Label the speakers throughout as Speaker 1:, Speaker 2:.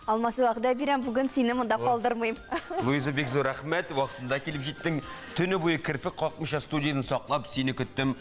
Speaker 1: Алмаз, вәгъдә бирәм, бүген сине монда калдырмыйм.
Speaker 2: Луиза, бик зур рәхмәт, вакытында килеп җиттең. Төне буе керфек какмыйча студияне саклап сине көттем,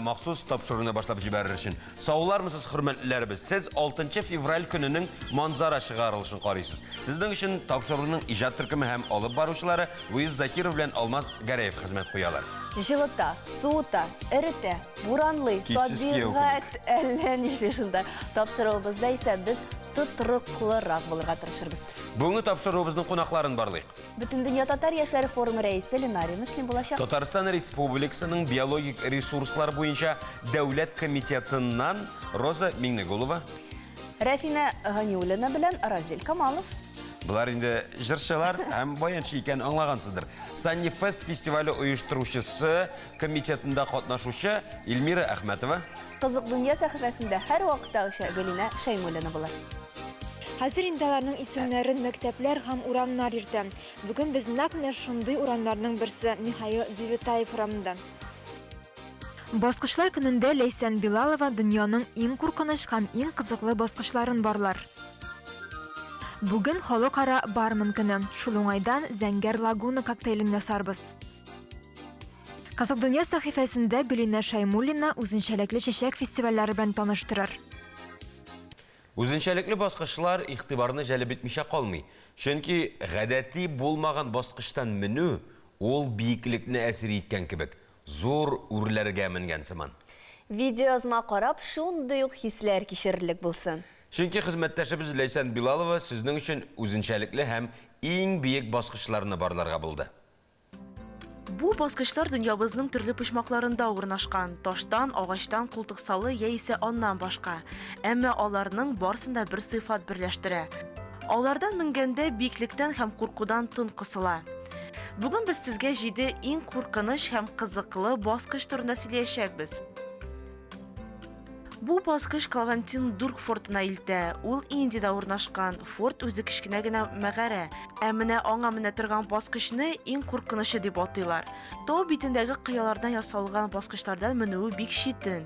Speaker 2: махсус тапшыруны башлап җибәрер өчен. Саулармысыз, хөрмәтлеләребез? Сез 6 февраль көненең Манзара чыгарылышын карыйсыз. Сезнең өчен тапшыруның иҗат төркеме һәм алып баручылары Луиза Закирова белән Алмаз Гәрәев хезмәт куялар.
Speaker 1: Җылыта, суыта, эретә, буранлый, табигать әллә нишли шунда. Тапшыруыбызда исә без тотрыклырак булырга тырышырбыз.
Speaker 2: Бүгенге тапшыруыбызның кунакларын барлыйк.
Speaker 1: Бөтендөнья татар яшьләре форумы рәисе Ленарий Мөслим булачак.
Speaker 2: Татарстан Республикасының биологик ресурслар буенча дәүләт комитетыннан Роза Миңнегулова.
Speaker 1: Рәфинә Ганиуллина белән Разил Камалов.
Speaker 2: Болар инде җырчылар һәм баянчы икәнен аңлагансыздыр. Санни Фест фестивале оештыручысы комитетында катнашучы Эльмира Әхмәтова.
Speaker 1: Кызык дөнья сәхифәсендә һәрвакыттагыча Гөлинә Шәймуллина булыр.
Speaker 3: Хәзер инде аларның исемнәрен мәктәпләр һәм урамнар йөртә. Бүген без нәкъ менә шундый урамнарның берсе, Михаил Девятаев урамында. Баскычлар көнендә Ләйсән Билалова дөньяның иң куркыныч һәм иң кызыклы баскычларын барлар. Бүген Халыкара бармен көне. Шул уңайдан Зәңгәр лагуна коктейлен ясарбыз. Кызык дөнья сәхифәсендә Гөлинә Шәймуллина үзенчәлекле чәчәк фестивальләре белән таныштырыр.
Speaker 2: Үзенчәлекле баскычлар игътибарны җәлеп итмичә калмый. Чөнки гадәти булмаган баскычтан менү, ул биеклекне әсир иткән кебек, зур үрләргә менгән сыман.
Speaker 1: Видеоязма карап, шундый ук хисләр кичерерлек булсын.
Speaker 2: Чөнки хезмәттәшебез Ләйсән Билалова сезнең өчен үзенчәлекле һәм иң биек баскычларны барларга булды.
Speaker 4: Бу баскычлар дөньябызның төрле почмакларында урнашкан, таштан, агачтан, култыксалы яисә аннан башка. Әмма аларның барсын да бер сыйфат берләштерә. Алардан менгәндә биеклектән һәм куркудан тын кысыла. Бүген без сезгә җиде иң куркыныч һәм кызыклы баскыч турында сөйләячәкбез. Бу баскыч Клавантин-Дург фортына илтә. Ул Индиядә урнашкан. Форт үзе кечкенә генә мәгарә. Ә менә аңа менә торган баскычны иң куркынычы дип атыйлар. Тау битендәге кыялардан ясалган баскычлардан менүе бик читен.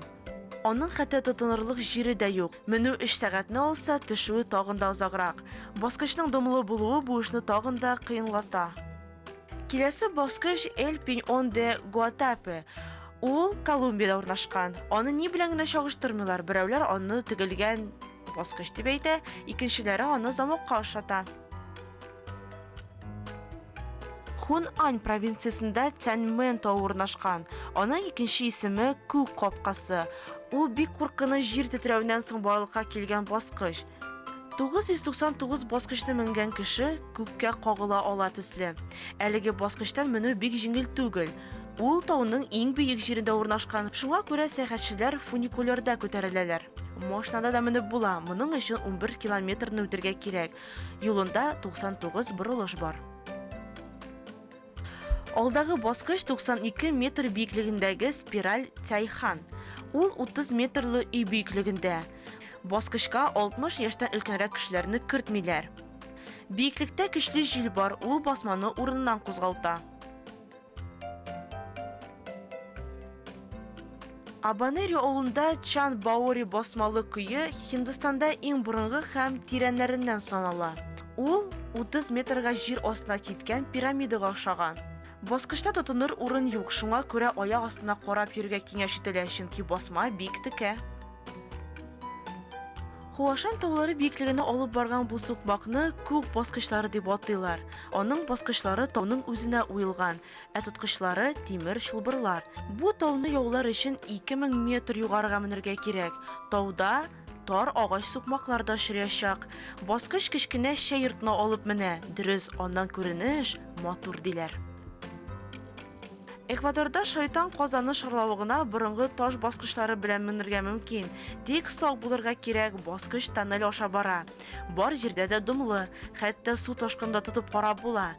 Speaker 4: Аның хәтта тотынырлык җире дә юк. Менү өч сәгатьне алса, төшүе тагын да озаграк. Баскычның дымлы булуы бу эшне тагын да кыенлата. Киләсе баскыч Эль Пиньон де Гуатапе. Ул Колумбиядә урнашкан. Аны ни белән генә чагыштырмыйлар. Берәүләр аны тегелгән баскыч дип әйтә, икенчеләре аны замокка ошата. Хун-Ань провинциясендә Тяньмэн тавы урнашкан. Аның икенче исеме Күк капкасы. Ул бик куркыныч җир тетрәүеннән соң барлыкка килгән баскыч. 999 баскычны менгән кеше күккә кагыла ала төсле. Әлеге баскычтан менү бик җиңел түгел. Ул тауның иң биек җирендә урнашкан, шуңа күрә сәяхәтчеләр фуникулерда күтәреләләр. Машинада да менеп була, моның өчен 11 километрны үтергә кирәк. Юлында 99 борылыш бар. Алдагы баскыч 92 метр биеклегендәге спираль Тяйхан. Ул 30 метрлы өй биеклегендә. Баскычка 60 яшьтән өлкәнрәк кешеләрне кертмиләр. Биеклектә көчле җил бар, ул басманы урыныннан кузгалта. Абанери авылында Чан Баори басмалы көе Һиндстанда иң борынгы һәм тирәннәреннән санала. Ул 30 метрга җир астына киткән пирамидага охшаган. Баскычта тотыныр урын юк, шуңа күрә аяк астына карап йөрергә киңәш ителә, чөнки басма бик текә. Хуашан таулары биеклегенә алып барган бу сукмакны күк баскычлары дип атыйлар. Аның баскычлары тауның үзенә уелган, ә тоткычлары, тимер чылбырлар. Бу тауны яулар өчен 2000 метр югарыга менергә кирәк. Тауда тар агач сукмаклар да очраячак. Баскыч кечкенә чәй йортына алып менә, дөрес, аннан күренеш матур диләр. Эквадорда шайтан казаны шарлавыгына борынгы таш баскычлары белән менергә мөмкин. Тик сак булырга кирәк, баскыч тоннель аша бара. Бар җирдә дә дымлы, хәтта су ташкынында тотып карап була.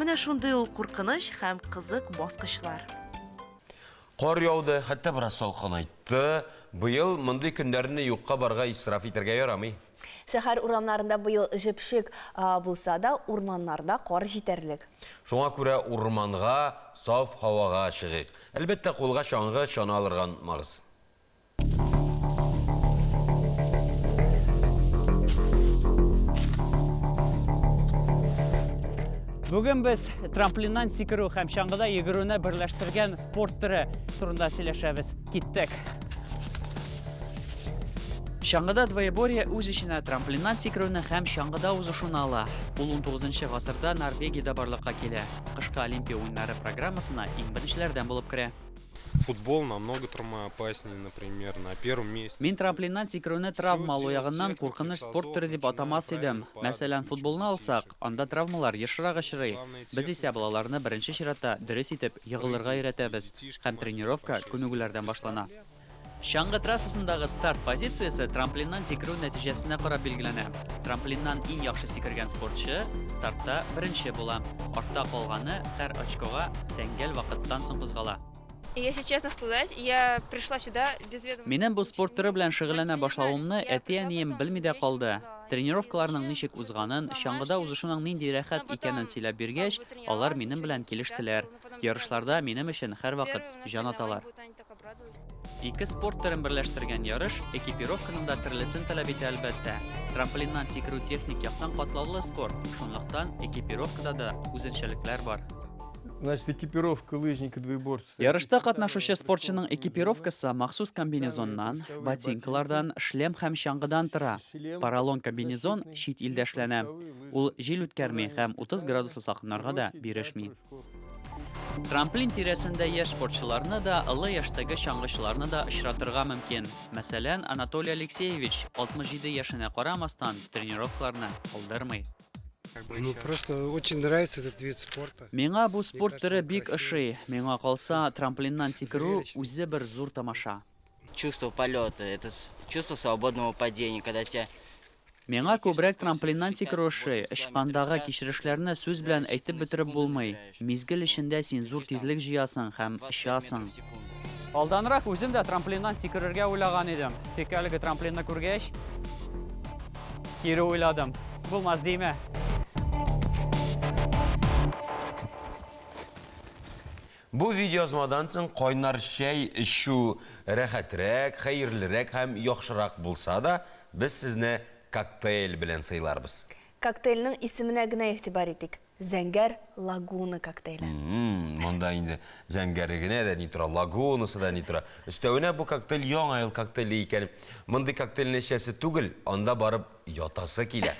Speaker 4: Менә шундый ул куркыныч һәм кызык баскычлар.
Speaker 2: Кар яуды, хәтта бераз салкынайтты. Быел мондый көннәрне юкка-барга исраф итәргә ярамый.
Speaker 1: Шәһәр урамнарында быел җепшек булса да, урманнарда кар җитәрлек.
Speaker 2: Шуңа күрә урманга, саф һавага чыгыйк. Әлбәттә, кулга чаңгы, чана алырга онытмагыз.
Speaker 5: Бүген без трамплиннан сикерү һәм чаңгыда йөгерүне берләштергән спорт төре турында сөйләшәбез. Киттек! Чаңгыда двоеборье үз эченә трамплиннан сикерүне һәм чаңгыда узышуны ала. Ул 19 гасырда Норвегиядә барлыкка килә. Кышкы Олимпия уеннары программасына иң беренчеләрдән булып керә.
Speaker 6: Футбол намного травмоопаснее, например, на первом месте.
Speaker 5: Мин трамплиннан сикерүне травма алу ягыннан куркыныч спорт төре дип атамас идем. Мәсәлән, футболны алсак, анда травмалар ешрак очрый. Без исә балаларны беренче чиратта дөрес итеп егылырга өйрәтәбез һәм тренировка күнегүләрдән башлана. Чаңгы трассасындагы старт позициясе трамплиннан сикерү нәтиҗәсенә карап билгеләнә. Трамплиннан иң яхшы сикергән спортчы стартта беренче була. Артта калганы һәр очкога тәңгәл вакыттан соң кузгала.
Speaker 7: Если честно сказать, я пришла сюда без ведома.
Speaker 5: Минем бу спорт төре белән шөгыльләнә башлавымны әти-әнием белми дә калды. Тренировкаларның ничек узганын, чаңгыда узышуның нинди рәхәт икәнен сөйләп биргәч, алар минем белән килештеләр. Ярышларда минем өчен һәрвакыт җан аталар. Ике спорт төрен берләштергән ярыш экипировканың да төрлесен таләп итә, әлбәттә. Трамплиннан сикерү техник яктан катлаулы спорт, шунлыктан экипировкада да үзенчәлекләр бар.
Speaker 8: Значит, экипировка лыжника двоеборца.
Speaker 5: Ярышта катнашучы спортчының экипировкасы махсус комбинезоннан, ботинкалардан, шлем һәм чаңгыдан тора. Поролон комбинезон чит илдә эшләнә. Ул җил үткәрми һәм 30 градуслы салкыннарга да бирешми. Трамплин тирәсендә яшь спортчыларны да, олы яшьтәге чаңгычыларны да очратырга мөмкин. Мәсәлән, Анатолий Алексеевич, 67 яшенә карамастан, тренировкаларны калдырмый.
Speaker 9: Ну, просто очень нравится этот вид спорта.
Speaker 5: Миңа бу спорт төре бик ошый. Миңа калса, трамплиннан сикерү үзе бер зур тамаша.
Speaker 10: Чувство полета, это чувство свободного падения, когда тебя
Speaker 5: Миңа күбрәк трамплиннан сикерү ошый. Очкандагы кичерешләрне сүз белән әйтеп бетереп булмый. Мизгел эчендә син зур тизлек җыясың һәм очасың. Алданрак үзем дә трамплиннан сикерергә уйлаган идем. Тик әлеге трамплинны күргәч, кире уйладым. Булмас димә.
Speaker 2: Бу видеоязмадан соң кайнар чәй эчү рәхәтрәк, хәерлерәк һәм яхшырак булса да, без сезне коктейль белән сыйларбыз.
Speaker 1: Коктейльнең исеменә генә игътибар итик, Зәңгәр лагуна коктейле.
Speaker 2: Монда инде зәңгәре генә дә ни тора, лагунасы да ни тора. Өстәвенә бу коктейль Яңа ел коктейле икән. Мондый коктейльне эчәсе түгел, анда барып ятасы килә.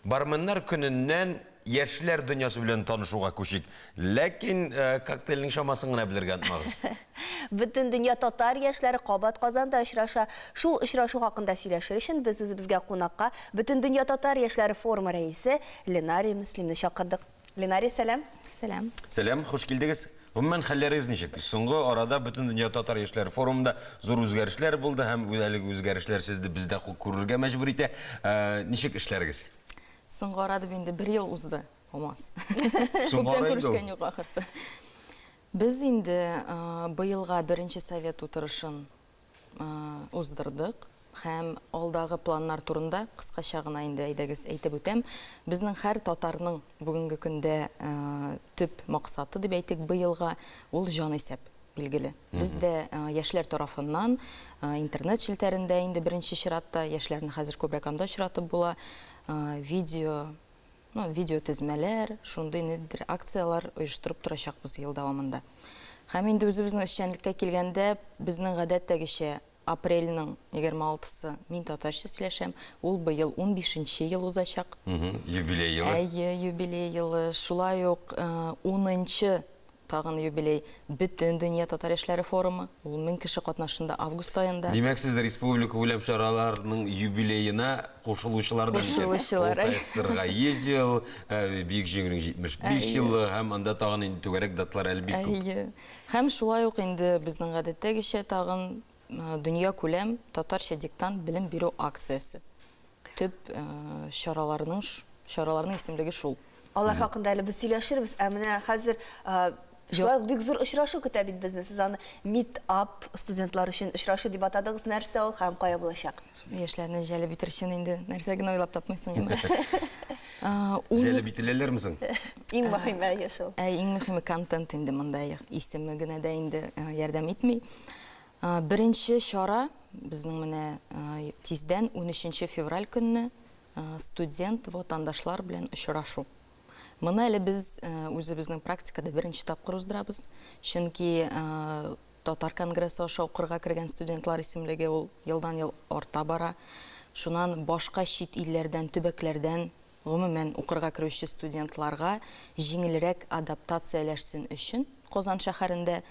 Speaker 2: Барменнар көненнән яшьләр дөньясы белән танышуга күчик. Ләкин э, коктейльнең чамасын гына белергә онытмагыз.
Speaker 1: Бөтендөнья татар яшьләре кабат Казанда очраша. Шул очрашу хакында сөйләшер өчен без үзебезгә кунакка Бөтендөнья татар яшьләре форумы рәисе Ленария Мөслимне чакырдык. Ленария, сәлам.
Speaker 11: Сәлам.
Speaker 2: Сәлам, хуш килдегез. Гомумән, хәлләрегез ничек? Соңгы арада Бөтендөнья татар яшьләре форумында зур үзгәрешләр булды һәм әлеге үзгәрешләр сезне бездә күрергә мәҗбүр итә. Э, ничек эшләрегез?
Speaker 11: Соңгы арада инде бер ел узды, Алмаз.
Speaker 2: Соңгы
Speaker 11: Күптән
Speaker 2: ара инде ул.
Speaker 11: күрешкән юк ахырсы. Без инде э, быелга беренче совет утырышын э, уздырдык һәм алдагы планнар турында кыскача гына инде әйдәгез әйтеп үтәм. Безнең һәр татарның бүгенге көндә э, төп максаты дип әйтик быелга ул җанисәп. билгеле. Без дә яшьләр тарафыннан интернет челтәрендә инде беренче чиратта, яшьләрне хәзер күбрәк анда очратып була, видео, ну, видеотезмәләр, шундый ниндидер акцияләр оештырып торачакбыз ел дәвамында. Һәм инде үзебезнең эшчәнлеккә килгәндә, безнең гадәттәгечә Апрельнең егерме алтысы Мин татарча сөйләшәм. Ул быел унбишенче ел узачак.
Speaker 2: Юбилей елы.
Speaker 11: Әйе, юбилей елы. Шулай ук унынчы тагын юбилей Бөтендөнья татар яшьләре форумы. Ул 1000 кеше катнашында август аенда.
Speaker 2: Димәк, сез республика күләм чараларының юбилеена кушылучылардан икән.
Speaker 11: Кушылучылар.
Speaker 2: Алтай СССРга 100 ел, Бөек Җиңүнең 75 еллыгы һәм анда тагын инде түгәрәк даталар әле бик күп.
Speaker 11: Әйе. Һәм шулай ук инде безнең гадәттәгечә тагын дөньякүләм татарча диктант белем бирү акциясе. Төп чараларның чараларның исемлеге шул.
Speaker 1: Алар хакында әле без сөйләшербез. Ә менә хәзер шулай ук бик зур очрашу көтә бит безне. Сез аны Meet Up студентлар өчен очрашу дип атадыгыз. Нәрсә ул һәм кая булачак?
Speaker 11: Яшьләрне җәлеп итер өчен инде нәрсә генә уйлап тапмыйсың инде.
Speaker 2: Җәлеп ителәләрме соң?
Speaker 1: Иң мөһиме әйе шул.
Speaker 11: Ә иң мөһиме контент инде монда исеме генә дә инде ярдәм итми. Беренче чара безнең менә тиздән 13 февраль көнне студент ватандашлар белән очрашу. Моны әле без үзебезнең практикада беренче тапкыр уздырабыз, чөнки Татар конгрессы аша укырга кергән студентлар исемлеге ул елдан-ел арта бара. Шуннан башка чит илләрдән, төбәкләрдән гомумән укырга керүче студентларга җиңелрәк адаптацияләшсен өчен Казан шәһәрендә,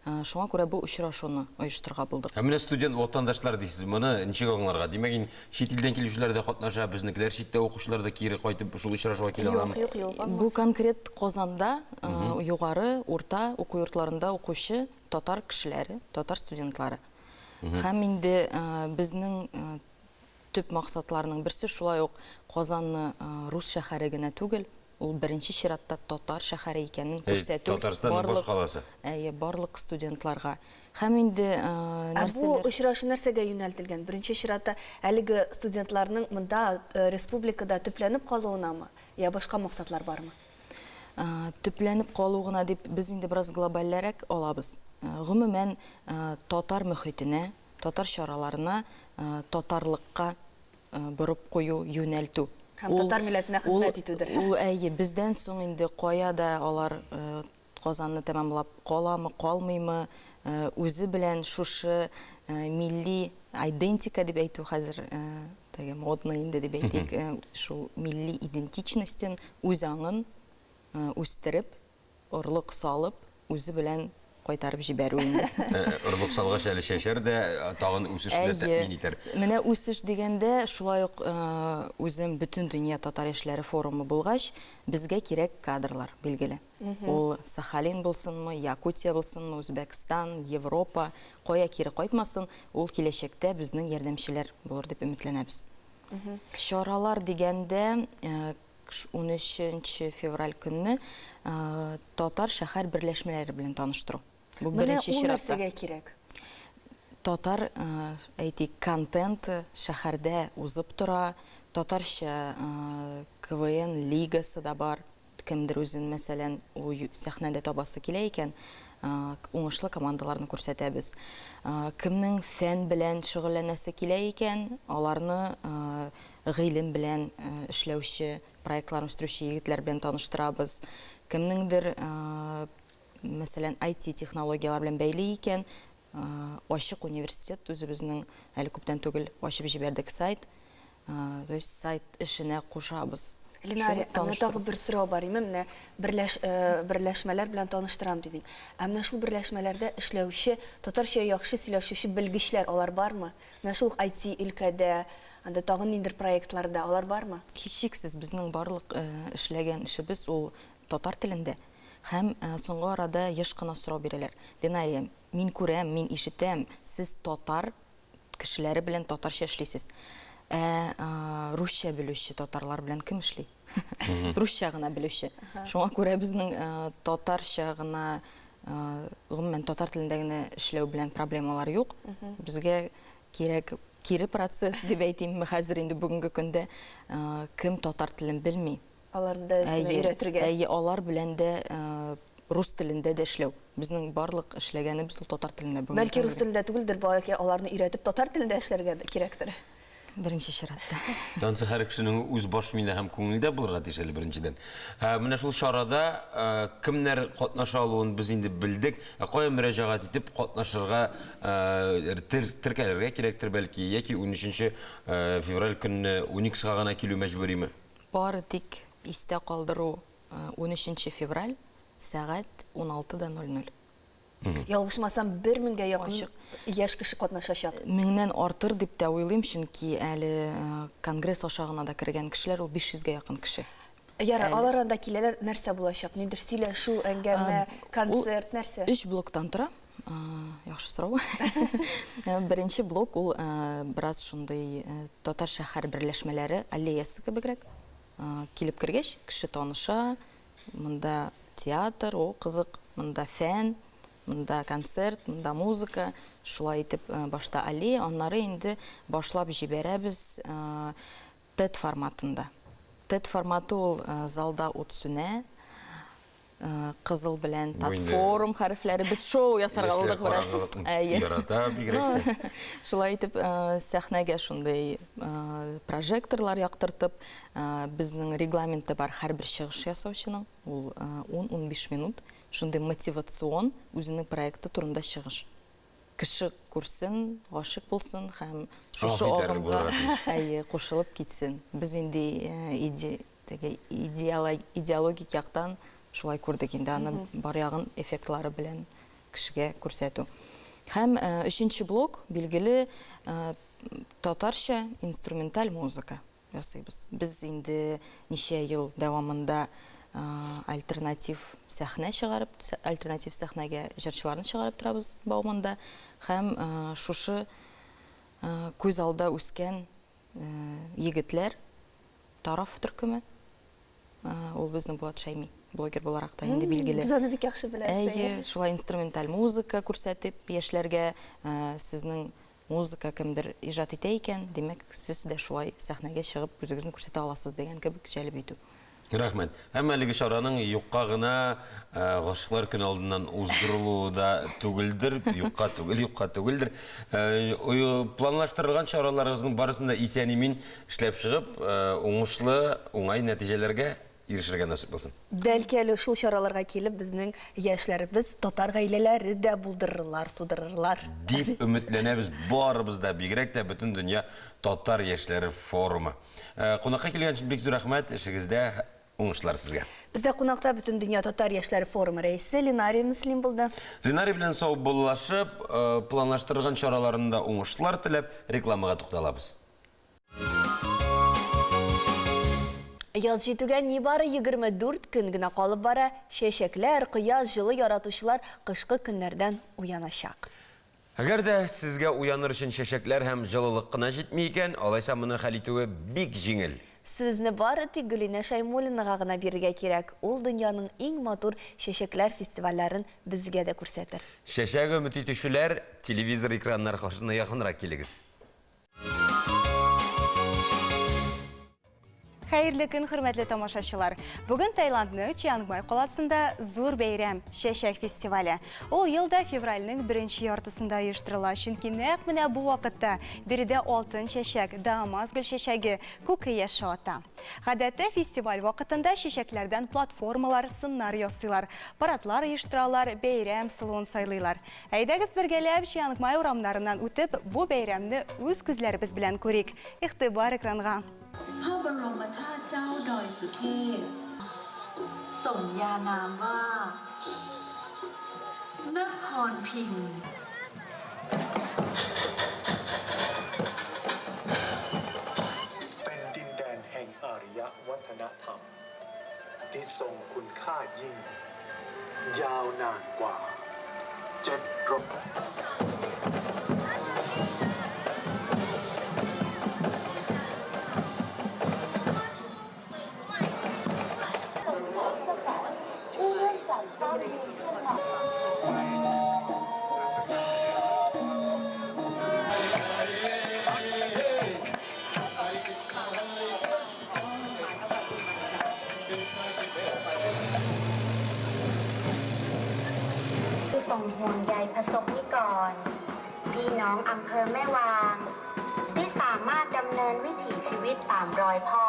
Speaker 11: шуңа күрә бу очрашуны оештырырга булдык.
Speaker 2: Ә менә студент ватандашлар дисез, моны ничек аңларга? Димәк, инде чит илдән килүчеләр дә катнаша, безнекеләр читтә укучылар да кире кайтып шул очрашуга килә аламы?
Speaker 1: Юк, юк, юк,
Speaker 11: Бу конкрет Казанда югары, урта уку йортларында укучы татар кешеләре, татар студентлары. Һәм инде безнең төп максатларның берсе шулай ук Казанны рус шәһәре генә түгел, ул беренче чиратта татар шәһәре икәнен күрсәтү.
Speaker 2: Татарстанның башкаласы.
Speaker 11: Әйе, барлык студентларга. Һәм инде
Speaker 1: Ә бу очрашу нәрсәгә юнәлтелгән? Беренче чиратта әлеге студентларның монда республикада төпләнеп калуынамы, я башка максатлар бармы?
Speaker 11: Төпләнеп калу гына дип без инде бераз глобальләрәк алабыз. Гомумән, татар мөхитенә, татар чараларына, татарлыкка борып кую, юнәлтү.
Speaker 1: Һәм татар милләтенә хезмәт итүдер.
Speaker 11: Ул, әйе, бездән соң инде кая да алар Казанны тәмамлап каламы, калмыймы, үзе белән шушы милли айдентика дип әйтү хәзер теге модно инде дип әйтик, шул милли идентичностен, үз аңын үстереп, орлык салып, үзе белән кайтарып җибәрү инде.
Speaker 2: Орлык салгач әле чәчәр дә, тагын үсешне дә тәэмин итәр.
Speaker 11: Менә үсеш дигәндә, шулай ук үзем Бөтендөнья татар яшьләре форумы булгач, безгә кирәк кадрлар, билгеле. Ул Сахалин булсынмы, Якутия булсынмы, Үзбәкстан, Европа, кая кире кайтмасын, ул киләчәктә безнең ярдәмчеләр булыр дип өметләнәбез. Чаралар дигәндә, 13 февраль көнне татар шәһәр берләшмәләре белән таныштыру.
Speaker 1: Бу беренче чиратта. Менә ул нәрсәгә кирәк?
Speaker 11: Татар, әйтик, контент шәһәрдә узып тора, татарча КВН лигасы да бар. Кемдер үзен, мәсәлән, ул сәхнәдә табасы килә икән, уңышлы командаларны күрсәтәбез. Кемнең фән белән шөгыльләнәсе килә икән, аларны гыйлем белән эшләүче, проектларын үстерүче егетләр белән таныштырабыз. Кемнеңдер, мәсәлән, IT технологияләр белән бәйле икән, Ачык университет үзебезнең әле күптән түгел ачып җибәрдек сайт. То есть сайт эшенә кушабыз.
Speaker 1: Ленария, ә менә тагы бер сорау бар име, менә берләш, берләшмәләр белән таныштырам дидең. Ә менә шул берләшмәләрдә эшләүче, татарча яхшы сөйләшүче белгечләр алар бармы? Менә шул ук IT өлкәдә, анда тагын ниндидер проектларда алар бармы?
Speaker 11: Һичшиксез, безнең барлык эшләгән эшебез ул татар телендә. Һәм соңгы арада еш кына сорау бирәләр. Ленария, мин күрәм, мин ишетәм, сез татар кешеләре белән татарча эшлисез. Ә русча белүче татарлар белән кем эшли? Русча гына белүче. Шуңа күрә безнең татарча гына, гомумән татар телендә генә эшләү белән проблемалар юк. Безгә кирәк кире процесс дип әйтимме хәзер инде бүгенге көндә кем татар телен белми.
Speaker 1: Аларны да өстенә өйрәтергә.
Speaker 11: Әйе, алар белән дә рус телендә дә эшләү. Безнең барлык эшләгәнебез ул татар телендә бүгенге
Speaker 1: Бәлки рус
Speaker 11: көндә.
Speaker 1: телендә түгелдер, бәлки аларны өйрәтеп татар телендә эшләргә кирәктер.
Speaker 11: Беренче чиратта.
Speaker 2: Ансы һәр кешенең үз баш миендә һәм күңелендә булырга тиеш әле беренчедән. Менә шул чарада кемнәр катнаша алуын без инде белдек. Ә кая мөрәҗәгать итеп катнашырга, теркәлергә кирәктер бәлки, яки 13 февраль көнне Уникска гына килү мәҗбүриме?
Speaker 11: Бары тик истә калдыру 13 февраль сәгать 16:00.
Speaker 1: Ялгышмасам, бер меңгә якын яшь кеше катнашачак.
Speaker 11: Меңнән артыр дип тә уйлыйм, чөнки әле конгресс аша гына да кергән кешеләр ул 500 гә якын кеше.
Speaker 1: Ярар, алар анда киләләр, нәрсә булачак? Ниндидер сөйләшү, әңгәмә, концерт, нәрсә?
Speaker 11: Өч блоктан тора. Яхшы сорау. Беренче блок ул бераз шундый татар шәһәр берләшмәләре аллеясы кебегрәк. Килеп кергәч, кеше таныша, монда театр, о, кызык, монда фән, монда концерт, монда музыка. Шулай итеп, башта аллея, аннары инде башлап җибәрәбез TED форматында. TED форматы ул залда ут сүнә, кызыл белән Татфорум хәрефләре. Без шоу ясарга булдык бераз.
Speaker 2: Ярата бигрәк тә.
Speaker 11: Шулай итеп, сәхнәгә шундый прожекторлар яктыртып, безнең регламенты бар һәрбер чыгыш ясаучының, ул 10-15 минут, шундый мотивацион үзенең проекты турында чыгыш. Кеше күрсен, гашыйк булсын һәм шушы агымга әйе, кушылып китсен. Без инде теге идеологик яктан шулай күрдек инде аны бар ягын эффектлары белән кешегә күрсәтү. Һәм өченче блок, билгеле, татарча инструменталь музыка ясыйбыз. Без инде ничә ел дәвамында альтернатив сәхнә чыгарып, альтернатив сәхнәгә җырчыларны чыгарып торабыз Бауманда. Һәм шушы күз алда үскән егетләр Тараф төркеме, ул безнең Булат Шәйми, блогер буларак та инде билгеле.
Speaker 1: Без аны бик яхшы беләбез.
Speaker 11: Әйе, шулай инструменталь музыка күрсәтеп, яшьләргә сезнең музыка кемдер иҗат итә икән, димәк, сез дә шулай сәхнәгә чыгып үзегезне күрсәтә аласыз дигән кебек җәлеп итү.
Speaker 2: Рәхмәт. Һәм әлеге чараның юкка гына Гашыйклар көне алдыннан уздырылуы да түгелдер, юкка түгел, юкка түгелдер. Планлаштырылган чараларыгызның барысын да исән-имин эшләп чыгып, уңышлы, уңай нәтиҗәләргә ирешергә насыйп булсын.
Speaker 1: Бәлки әле шул чараларга килеп безнең яшьләребез татар гаиләләре дә булдырырлар, тудырырлар.
Speaker 2: Дип өметләнәбез барыбыз да, бигрәк тә Бөтендөнья татар яшьләре форумы. Кунакка килгән өчен бик зур рәхмәт, эшегездә уңышлар сезгә.
Speaker 1: Бездә кунакта Бөтендөнья татар яшьләре форумы рәисе Ленария Мөслим булды.
Speaker 2: Ленария белән саубуллашып, планлаштырылган чараларында уңышлар теләп, рекламага тукталабыз.
Speaker 1: Яз җитүгә нибары 24 көн генә калып бара. Чәчәкләр, кояш, җылы яратучылар кышкы көннәрдән уяначак.
Speaker 2: Әгәр дә сезгә уяныр өчен чәчәкләр һәм җылылык кына җитми икән, алайса моны хәл итүе бик җиңел.
Speaker 1: Сүзне бары тик Гөлинә Шәймуллинага гына бирергә кирәк, ул дөньяның иң матур чәчәкләр фестивальләрен безгә дә күрсәтер.
Speaker 2: Чәчәк өмет итүчеләр, телевизор экраннары каршына якынрак килегез.
Speaker 12: Хәерле көн, хөрмәтле тамашачылар! Бүген Таиландның Чиангмай каласында зур бәйрәм, Чәчәк фестивале. Ул ел да февральнең беренче яртысында оештырыла, чөнки нәкъ менә бу вакытта биредә алтын чәчәк, дамас гөлчәчәге, күке яше ата. Гадәттә, фестиваль вакытында чәчәкләрдән платформалар, сыннар ясыйлар, парадлар оештыралар, бәйрәм сылуын сайлыйлар. Әйдәгез бергәләп Чиангмай урамнарыннан үтеп, бу бәйрәмне үз күзләребез белән күрик. Игътибар экранга!
Speaker 13: ทรงห่วงใยพสกนิกรพี่น้องอำเภอแม่วางที่สามารถดำเนินวิถีชีวิตตามรอยพ่อ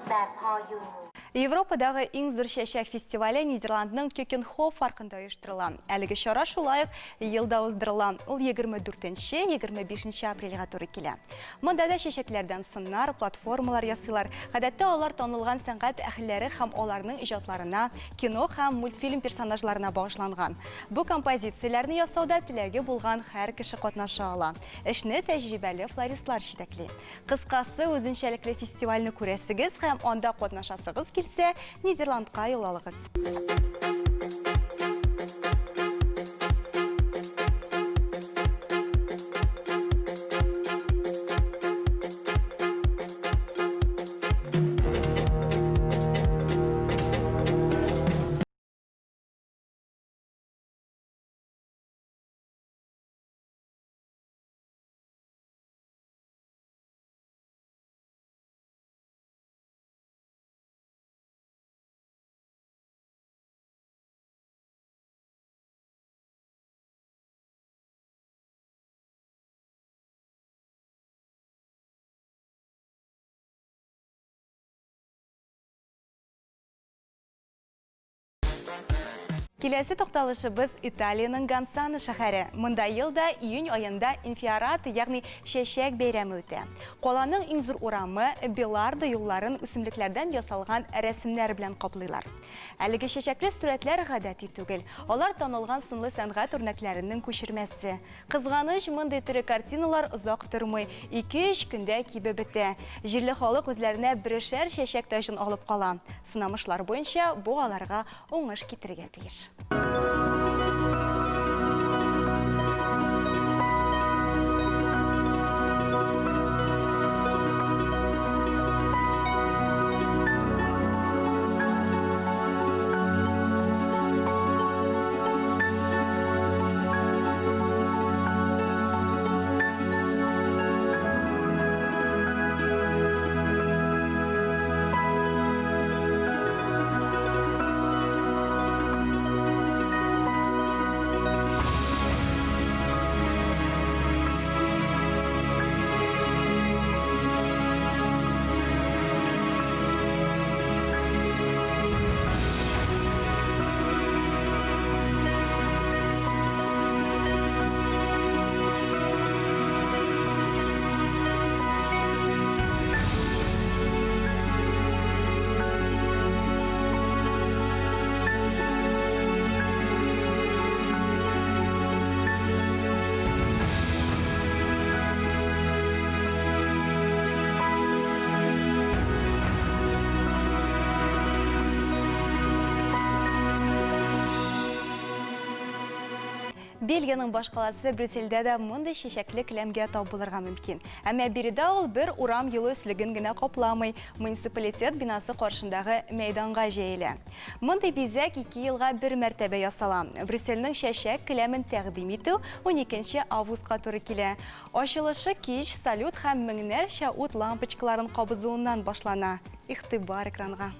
Speaker 13: แบบพออยู่
Speaker 12: Европадагы иң зур чәчәк фестивале Нидерландның Кёкенхоф паркында оештырыла. Әлеге чара шулай ук елда уздырыла. Ул 24-25 апрельгә туры килә. Монда да чәчәкләрдән сыннар, платформалар ясыйлар. Гадәттә алар танылган сәнгать әһелләре һәм аларның иҗатларына, кино һәм мультфильм персонажларына багышланган. Бу композицияләрне ясауда теләге булган һәр кеше катнаша ала. Эшне тәҗрибәле флористлар җитәкли. Кыскасы, үзенчәлекле фестивальне күрәсегез һәм анда катнашасыгыз килсә, Нидерландка юл алыгыз. Киләсе тукталышыбыз Италиянең Гансано шәһәре. Монда елда июнь аенда инфиората, ягъни чәчәк бәйрәме үтә. Каланың иң зур урамы Белардо юлларын үсемлекләрдән ясалган рәсемнәр белән каплыйлар. Әлеге чәчәкле сурәтләр гадәти түгел. Алар танылган сынлы сәнгать үрнәкләренең күчермәсе. Кызганыч, мондый тере картиналар озак тормый, 2-3 көндә кибеп бетә. Җирле халык үзләренә берешәр чәчәк таҗын алып кала. Сынамышлар буенча бу аларга уңыш китерергә тиеш. Бельгиянең башкаласы Брюссельдә дә мондый чәчәкле келәмгә тап булырга мөмкин. Әмма биредә ул бер урам юлы өслеген генә капламый, муниципалитет бинасы каршындагы мәйданга җәелә. Мондый бизәк 2 елга бер мәртәбә ясала. Брюссельнең чәчәк келәмен тәкъдим итү 12 августка туры килә. Ачылышы кич салют һәм меңнәрчә ут лампочкаларын кабызуыннан башлана. Игътибар экранга.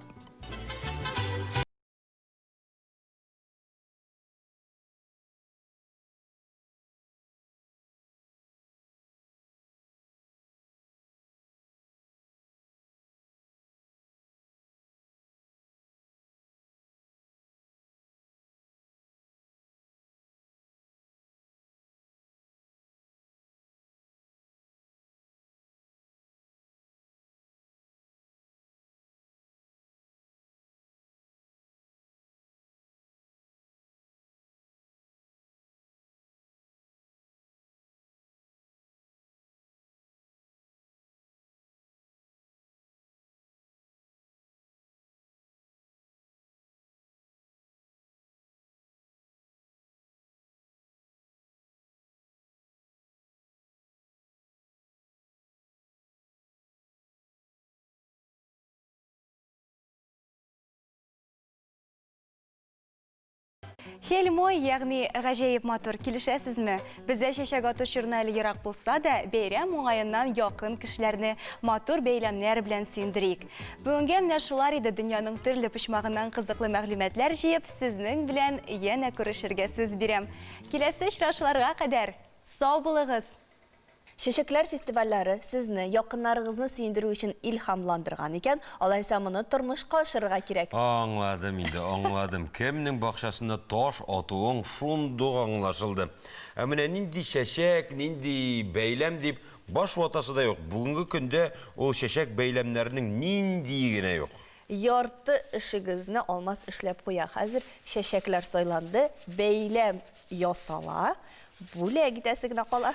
Speaker 12: Хель мой, ягъни гаҗәеп матур, килешәсезме? Бездә чәчәк ату чорына әле ерак булса да, бәйрәм уңаеннан якын кешеләрне матур бәйләмнәр белән сөендерик. Бүгенгә менә шулар иде дөньяның төрле почмагыннан кызыклы мәгълүматлар җыеп, сезнең белән янә күрешергә сүз бирәм. Киләсе очрашуларга кадәр, сау булыгыз!
Speaker 1: Чәчәкләр фестивальләре сезне, якыннарыгызны сөендерү өчен илһамландырган икән, алайса моны тормышка ашырырга кирәк.
Speaker 2: Аңладым инде, аңладым. Кемнең бакчасында таш атуың шундук аңлашылды. Ә менә нинди чәчәк, нинди бәйләм дип баш ватасы да юк. Бүгенге көндә ул чәчәк бәйләмнәренең ниндие генә юк.
Speaker 1: Ярты эшегезне Алмаз эшләп куя. Хәзер чәчәкләр сайланды, бәйләм ясала, бүләк итәсе генә кала.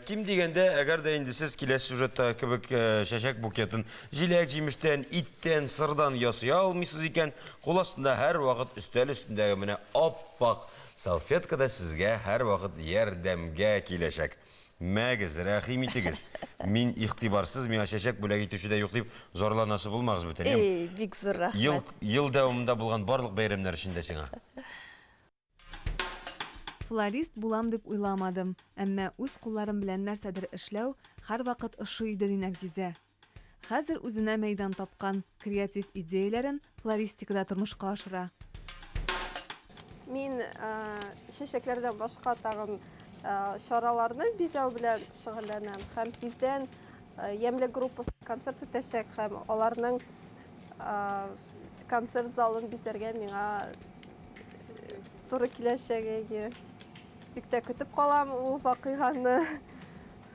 Speaker 2: Ким дигәндә, әгәр дә инде сез киләсе сюжеттагы кебек чәчәк букетын җиләк-җимештән, иттән, сырдан ясый алмыйсыз икән, кул астында һәрвакыт өстәл өстендәге менә ап-ак салфетка да сезгә һәрвакыт ярдәмгә киләчәк. Мәгез, рәхим итегез. Мин игътибарсыз, миңа чәчәк бүләк итүче дә юк дип зарланасы булмагыз бүтән.
Speaker 1: Эй, бик зур рәхмәт.
Speaker 2: Ел, ел дәвамында булган барлык бәйрәмнәр өчен дә сиңа.
Speaker 14: Флорист булам дип уйламадым, әмма үз кулларым белән нәрсәдер эшләү һәрвакыт ошый иде, ди Нәргизә. Хәзер үзенә мәйдан тапкан, креатив идеяләрен флористикада тормышка ашыра.
Speaker 15: Мин чәчәкләрдән башка тагын чараларны бизәү белән шөгыльләнәм һәм тиздән Ямьле группасы концерт үтәчәк һәм аларның концерт залын бизәргә миңа туры киләчәк. Бик тә көтеп калам ул вакыйганы.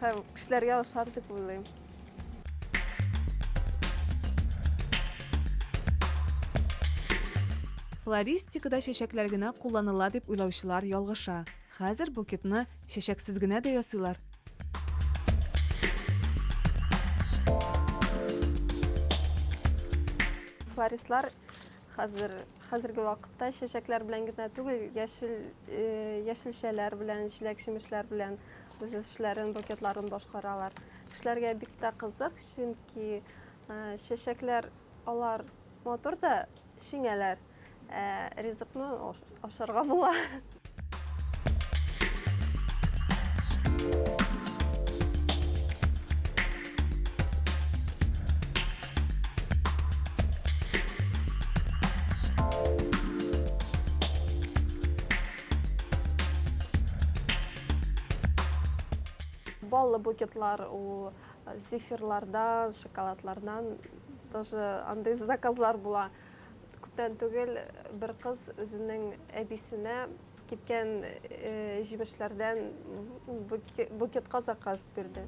Speaker 15: Һәм кешеләргә ошар дип уйлыйм.
Speaker 14: Флористикада чәчәкләр генә кулланыла дип уйлаучылар ялгыша. Хәзер букетны чәчәксез генә дә ясыйлар.
Speaker 15: Флористлар хәзер хәзерге вакытта чәчәкләр белән генә түгел, яшел э, яшелчәләр белән, җиләк-җимешләр белән үз эшләрен, букетларын башкаралар. Кешеләргә бик тә кызык, чөнки э, чәчәкләр алар матур да шиңәләр, ә ризыкны ашарга була. Баллы букетлар ул зефирлардан, шоколадлардан тоже андый заказлар була. Күптән түгел бер кыз үзенең әбисенә кипкән җимешләрдән букетка заказ бирде.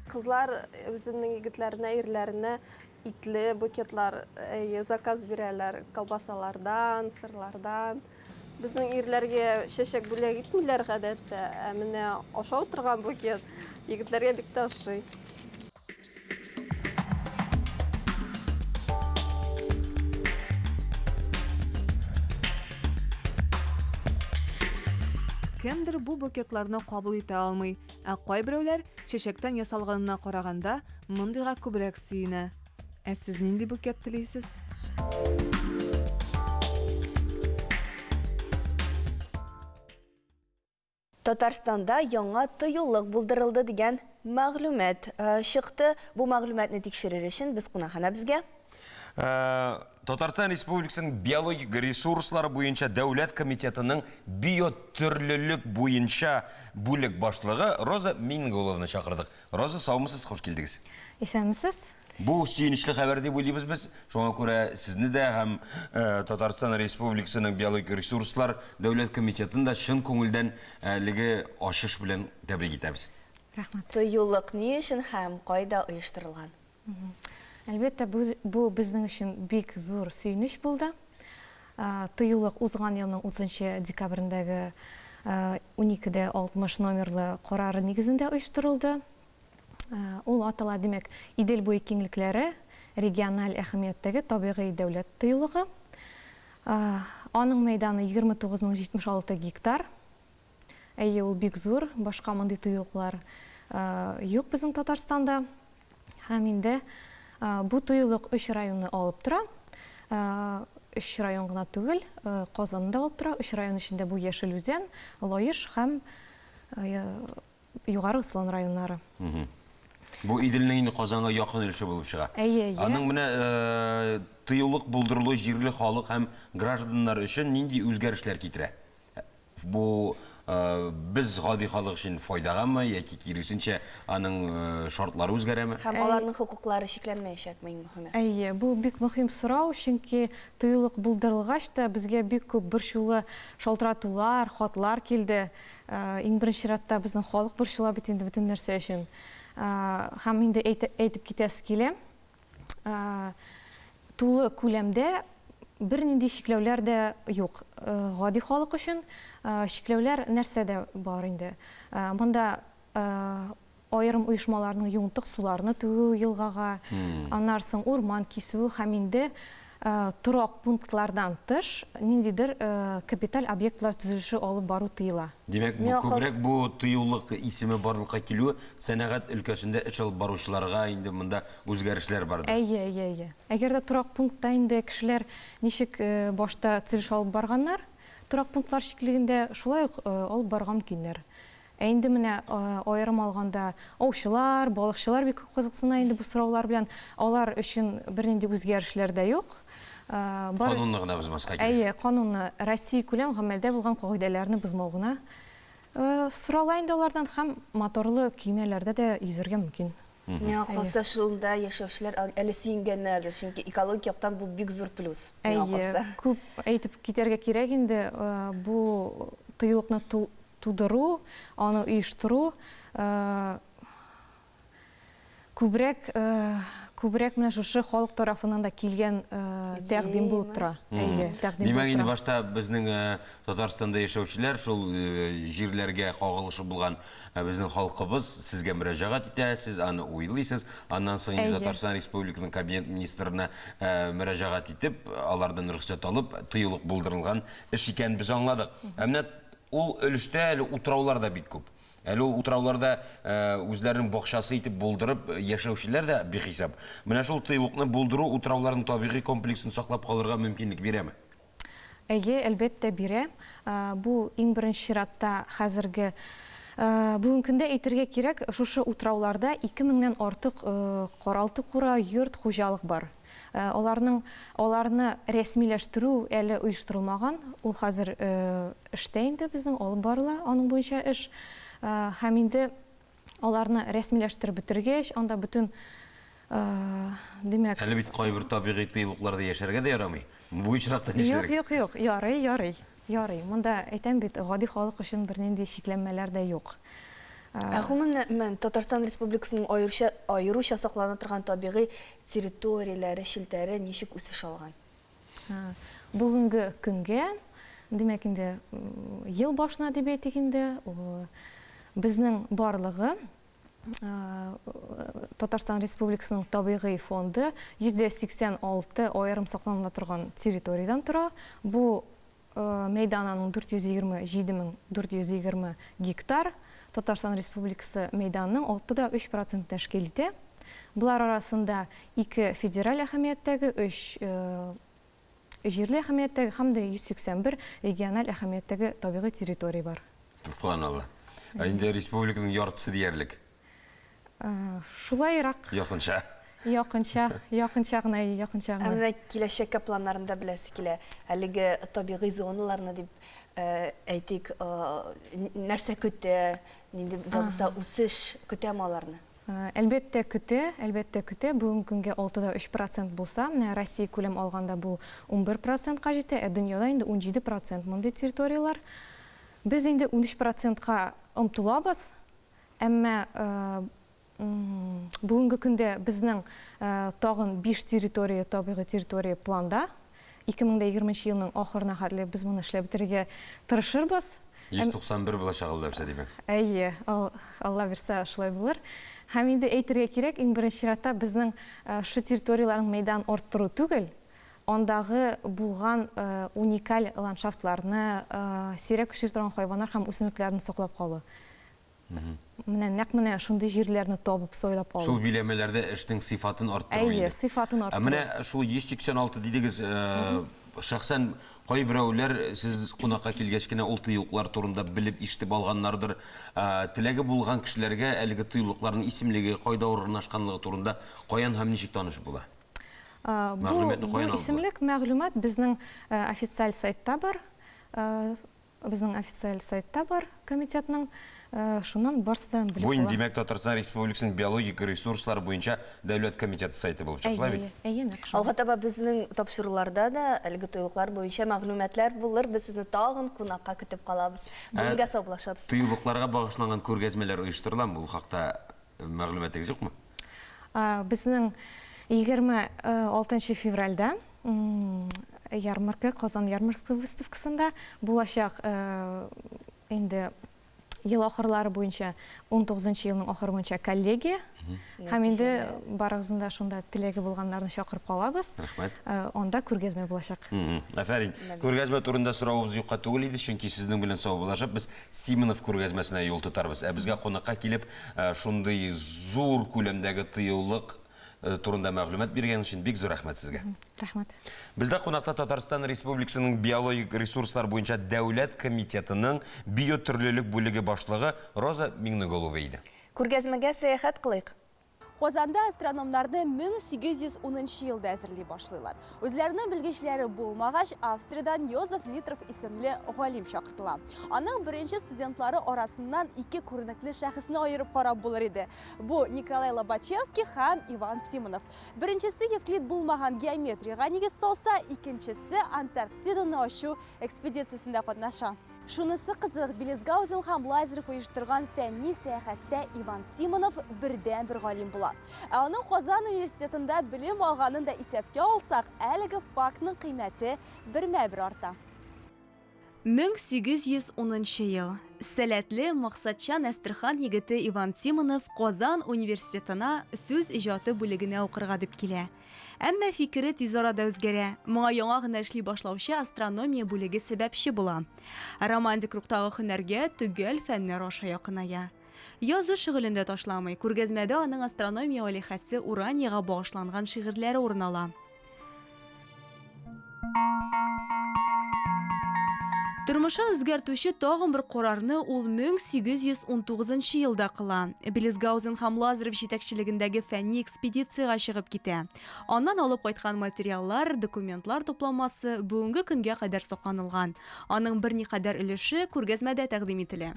Speaker 15: Кызлар үзенең егетләренә, ирләренә итле букетлар заказ бирәләр, колбасалардан, сырлардан. Безнең ирләргә чәчәк бүләк итмиләр гадәттә, ә менә ашау торган букет егетләргә бик тә ошый.
Speaker 14: Кемдер бу букетларны кабул итә алмый, ә кайберәүләр чәчәктән ясалганына караганда мондыйга күбрәк сөенә. Ә сез нинди букет телисез?
Speaker 1: Татарстанда яңа тыюлык булдырылды дигән мәгълүмат чыкты. Бу мәгълүматны тикшерер өчен без кунакханәбезгә
Speaker 2: Татарстан Республикасының биологик ресурслар буенча дәүләт комитетының биотөрлелек буенча бүлек башлыгы Роза Мингулованы чакырдык. Роза, саумысыз, хуш килдегез.
Speaker 16: Исәнмесез.
Speaker 2: Бу сөенечле хәбәр дип уйлыйбыз без. Шуңа күрә сезне дә һәм Татарстан Республикасының биологик ресурслар дәүләт комитетын да чын күңелдән әлеге ачыш белән тәбрик итәбез.
Speaker 16: Рәхмәт.
Speaker 1: Тыюлык ни өчен һәм кайда оештырылган?
Speaker 16: Әлбәттә, бу безнең өчен бик зур сөенеч булды. Тыюлык узган елның 30 декабрендәге 12 дә 60 номерлы карары нигезендә оештырылды. Ул атала, димәк, Идел буе киңлекләре региональ әһәмияттәге табигый дәүләт тыюлыгы. Аның мәйданы 29 076 гектар. Әйе, ул бик зур, башка мондый тыюлыклар юк безнең Татарстанда. Һәм инде бу тыюлык өч районны алып тора. өч район гына түгел, Казанны да алып тора. Өч район эчендә бу Яшел Үзән, Лаеш һәм Югары Ослан районнары.
Speaker 2: Бу Иделнең инде Казанга якын өлеше булып чыга.
Speaker 16: Әйе, әйе.
Speaker 2: Аның менә тыюлык булдырылуы җирле халык һәм гражданнар өчен нинди үзгәрешләр китерә? Бу без гади халык өчен файдагамы яки киресенчә аның шартлары үзгәрәме?
Speaker 1: Һәм аларның хокуклары чикләнмәячәкме, иң мөһиме?
Speaker 16: Әйе, бу бик мөһим сорау, чөнки тыюлык булдырылгач та безгә бик күп борчулы шалтыратулар, хатлар килде. Иң беренче чиратта безнең халык борчыла бит инде бөтен нәрсә өчен. Һәм инде әйтеп китәсе килә, Тулы күләмдә бернинди чикләүләр дә юк. Гади халык өчен чикләүләр нәрсәдә бар инде? Монда аерым оешмаларның юынтык суларны түгү елгага, аннан соң урман кисү һәм инде торак пунктлардан тыш ниндидер капиталь объектлар төзелеше алып бару тыела.
Speaker 2: Димәк, бу күбрәк бу тыюлык исеме барлыкка килүе сәнәгать өлкәсендә эш алып баручыларга инде монда Үзгәрешләр бардыр.
Speaker 16: Әйе, әйе, әйе. Әгәр дә торак пунктта инде кешеләр ничек башта төзелеш алып барганнар, торак пунктлар чиклегендә, шулай ук алып барырга мөмкиннәр. Ә инде менә аерым алганда аучылар, балыкчылар бик күп кызыксына инде бу сораулар белән. Алар өчен бернинди үзгәрешләр дә юк.
Speaker 2: Бар Канунны гына бозмаска кирәк.
Speaker 16: Әйе, канунны, Россиякүләм гамәлдә булган кагыйдәләрне бозмау гына сорала инде алардан һәм моторлы көймәләрдә дә йөзәргә мөмкин.
Speaker 1: Миңа калса, шунда яшәүчеләр әле сөенгәннәрдер, чөнки экологик яктан бу бик зур плюс, миңа калса.
Speaker 16: Әйе, күп әйтеп китәргә кирәк инде, бу тыюлыкны тудыру, аны оештыру күбрәк күбрәк менә шушы халык тарафыннан да килгән тәкъдим булып тора. Әйе, тәкъдим булып тора.
Speaker 2: Димәк, инде башта безнең Татарстанда яшәүчеләр шул җирләргә кагылышы булган Ә безнең халкыбыз сезгә мөрәҗәгать итә, сез аны уйлыйсыз. Аннан соң инде Татарстан Республикасының Кабинет министрына мөрәҗәгать итеп, алардан рөхсәт алып, тыюлык булдырылган эш икәнен без аңладык. Ә менә ул өлештә әле утраулар да бик күп. Әле ул утрауларда үзләренең бакчасы итеп булдырып яшәүчеләр дә бихисап. Менә шул тыюлыкны булдыру утрауларның табигый комплексын саклап калырга мөмкинлек бирәме?
Speaker 16: Әйе, әлбәттә, бирә. Бу, иң беренче чиратта, хәзерге Бүгенге көндә әйтергә кирәк, шушы утрауларда ике меңнән артык каралты-кура, йорт, хуҗалык бар. Аларның аларны рәсмиләштерү әле оештырылмаган, ул хәзер эштә инде безнең, алып барыла аның буенча эш. Һәм инде Аларны рәсмиләштереп бетергәч, анда бөтен, димәк.
Speaker 2: Әле бит кайбер табигый тыюлыкларда яшәргә дә ярамый. Бу очракта нишләргә?
Speaker 16: Юк, юк, юк, ярый, ярый, ярый. Монда, әйтәм бит, гади халык өчен бернинди чикләнмәләр дә юк.
Speaker 1: Ә гомумән, Татарстан Республикасының аеруча, аеруча саклана торган табигый территорияләре челтәре ничек үсеш алган?
Speaker 16: Бүгенге көнгә, димәк инде, ел башына дип әйтик инде, безнең барлыгы Татарстан Республикасының табигый фонды 86 аерым сакланыла торган территориядән тора. Бу мәйдан аның 427 420 гектар, Татарстан Республикасы мәйданының 6,3 процент тәшкил итә. Болар арасында ике федераль әһәмияттәге, өч җирле әһәмияттәге һәм дә 181 региональ әһәмияттәге табигый территория бар.
Speaker 2: Сөбханалла. Ә инде республиканың яртысы диярлек.
Speaker 16: Шулайрак.
Speaker 2: Якынча.
Speaker 16: Якынча, якынча гына, якынча гына.
Speaker 1: Ә менә киләчәккә планнарын да беләсе килә. Әлеге табигый зоналарны дип әйтик, нәрсә көтә, нинди дә булса үсеш көтәме аларны?
Speaker 16: Әлбәттә, көтә, әлбәттә, көтә. Бүгенге көнгә 6,3 процент булса, менә Россия күләм алганда бу 11 процентка җитә, ә дөньяда инде 17 процент мондый территорияләр. Без инде 13 процентка омтылабыз, әмма бүгенге көндә безнең тагын биш территория, табигый территория планда. 2020 нче елның ахырына хәтле без моны эшләп бетерергә тырышырбыз.
Speaker 2: 191 булачак Алла бирсә, димәк.
Speaker 16: Әйе, Алла бирсә, шулай булыр. Һәм инде әйтергә кирәк, иң беренче чиратта безнең шушы территорияләрнең мәйданын арттыру түгел, андагы булган уникаль ландшафтларны, сирәк очрый торган хайваннар һәм үсемлекләрне саклап калу. Менә нәкъ менә шундый җирләрне табып, сайлап алу.
Speaker 2: Шул биләмәләрдә эшнең сыйфатын арттыру инде.
Speaker 16: Әйе, сыйфатын арттыру.
Speaker 2: Ә менә шул 186 дидегез, Шәхсән кайберәүләр сез кунакка килгәч кенә ул тыюлыклар турында белеп, ишетеп алганнардыр. Теләге булган кешеләргә әлеге тыюлыкларның исемлеге, кайда урнашканлыгы турында каян һәм ничек танышып була?
Speaker 16: Бу, бу исемлек, мәгълүмат безнең официаль сайтта бар. Безнең официаль сайтта бар комитетның. Шуннан барысы да белеп
Speaker 2: Бу инде, димәк, Татарстан Республикасының биологик ресурслар буенча дәүләт комитеты сайты булып чыга, шулай бит?
Speaker 16: Әйе, әйе, нәкъ шулай.
Speaker 1: Алга таба безнең тапшыруларда да әлеге тыюлыклар буенча мәгълүматлар булыр. Без сезне тагын кунакка көтеп калабыз. Бүгенгә саубуллашабыз.
Speaker 2: Тыюлыкларга багышланган күргәзмәләр оештырыламы? Ул хакта мәгълүматыгыз юкмы?
Speaker 16: Безнең 26 февральдә ярмарка, Казан ярмаркасы выставкасында булачак инде ел ахырлары буенча, 19 елның ахыры буенча коллегия. Һәм инде барыгызны да шунда теләге булганнарны чакырып калабыз.
Speaker 2: Рәхмәт.
Speaker 16: Анда күргәзмә булачак.
Speaker 2: Афәрин. Күргәзмә турында соравыбыз юкка түгел иде, чөнки сезнең белән саубуллашып, без Симонов күргәзмәсенә юл тотарбыз. Ә безгә кунакка килеп, шундый зур күләмдәге тыюлык турында мәгълүмат биргән өчен бик зур рәхмәт сезгә.
Speaker 16: Рәхмәт.
Speaker 2: Бездә кунакта Татарстан Республикасының биологик ресурслар буенча дәүләт комитетының биотөрлелек бүлеге башлыгы Роза Миңнеголова иде.
Speaker 1: Күргәзмәгә сәяхәт кылыйк.
Speaker 12: Казанда астрономнарны 1810 нчы елда әзерли башлыйлар. Үзләренең белгечләре булмагач, Австриядән Йозеф Литров исемле галим чакыртыла. Аның беренче студентлары арасыннан ике күренекле шәхесне аерып карап булыр иде. Бу Николай Лобачевский һәм Иван Симонов. Беренчесе Евклид булмаган геометриягә нигез салса, икенчесе Антарктиданы ачу экспедициясендә катнаша. Шунысы кызык, Беллинсгаузен һәм Лазарев оештырган фәнни сәяхәттә Иван Симонов бердәнбер галим була. Ә аның Казан университетында белем алганын да исәпкә алсак, әлеге фактның кыйммәте бермә-бер арта.
Speaker 17: 1810 нчы ел. Сәләтле, максатчан Әстерхан егете Иван Симонов Казан университетына сүз иҗаты бүлегенә укырга дип килә. Әмма фикере тиз арада үзгәрә. Моңа яңа гына эшли башлаучы астрономия бүлеге сәбәпче була. Романтик рухтагы һөнәргә төгәл фәннәр аша якыная. Язу шөгылен дә ташламый, күргәзмәдә аның астрономия алиһәсе Ураниягә багышланган шигырьләре урын ала. Тормышын үзгәртүче тагын бер карарны ул 1819 нчы елда кыла. Беллинсгаузен һәм Лазарев җитәкчелегендәге фәнни экспедициягә чыгып китә. Аннан алып кайткан материаллар, документлар тупламасы бүгенге көнгә кадәр сакланылган. Аның берникадәр өлеше күргәзмәдә тәкъдим ителә.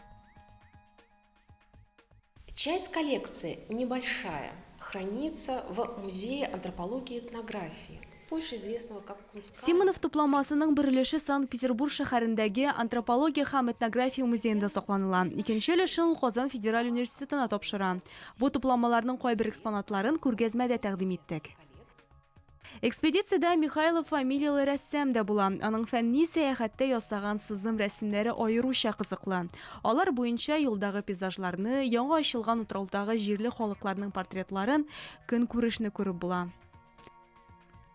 Speaker 18: Часть коллекции небольшая, хранится в Музее антропологии и этнографии, больше известного как Кунсткамера.
Speaker 17: Симонов тупламасының бер өлеше Санкт-Петербург шәһәрендәге Антропология һәм этнография музеенда сакланыла. Икенче өлешен ул Казан федераль университетына тапшыра. Бу тупламаларның кайбер экспонатларын күргәзмәдә тәкъдим иттек. Экспедициядә Михайлов фамилияле рәссам да була. Аның фәнни сәяхәттә ясаган сызым рәсемнәре аеруча кызыклы. Алар буенча юлдагы пейзажларны, яңа ачылган утраудагы җирле халыкларның портретларын, көнкүрешне күреп була.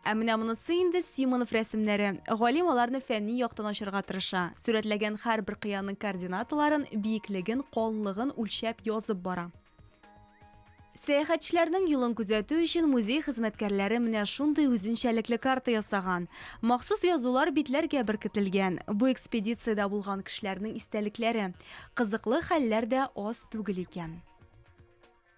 Speaker 17: Ә менә монысы инде Симонов рәсемнәре. Галим аларны фәнни яктан ачарга тырыша. Сурәтләгән һәрбер кыяның координаталарын, биеклеген, калынлыгын үлчәп язып бара. Сәяхәтчеләрнең юлын күзәтү өчен музей хезмәткәрләре менә шундый үзенчәлекле карта ясаган. Махсус язулар битләргә беркетелгән. Бу экспедициядә булган кешеләрнең истәлекләре. Кызыклы хәлләр дә аз түгел икән.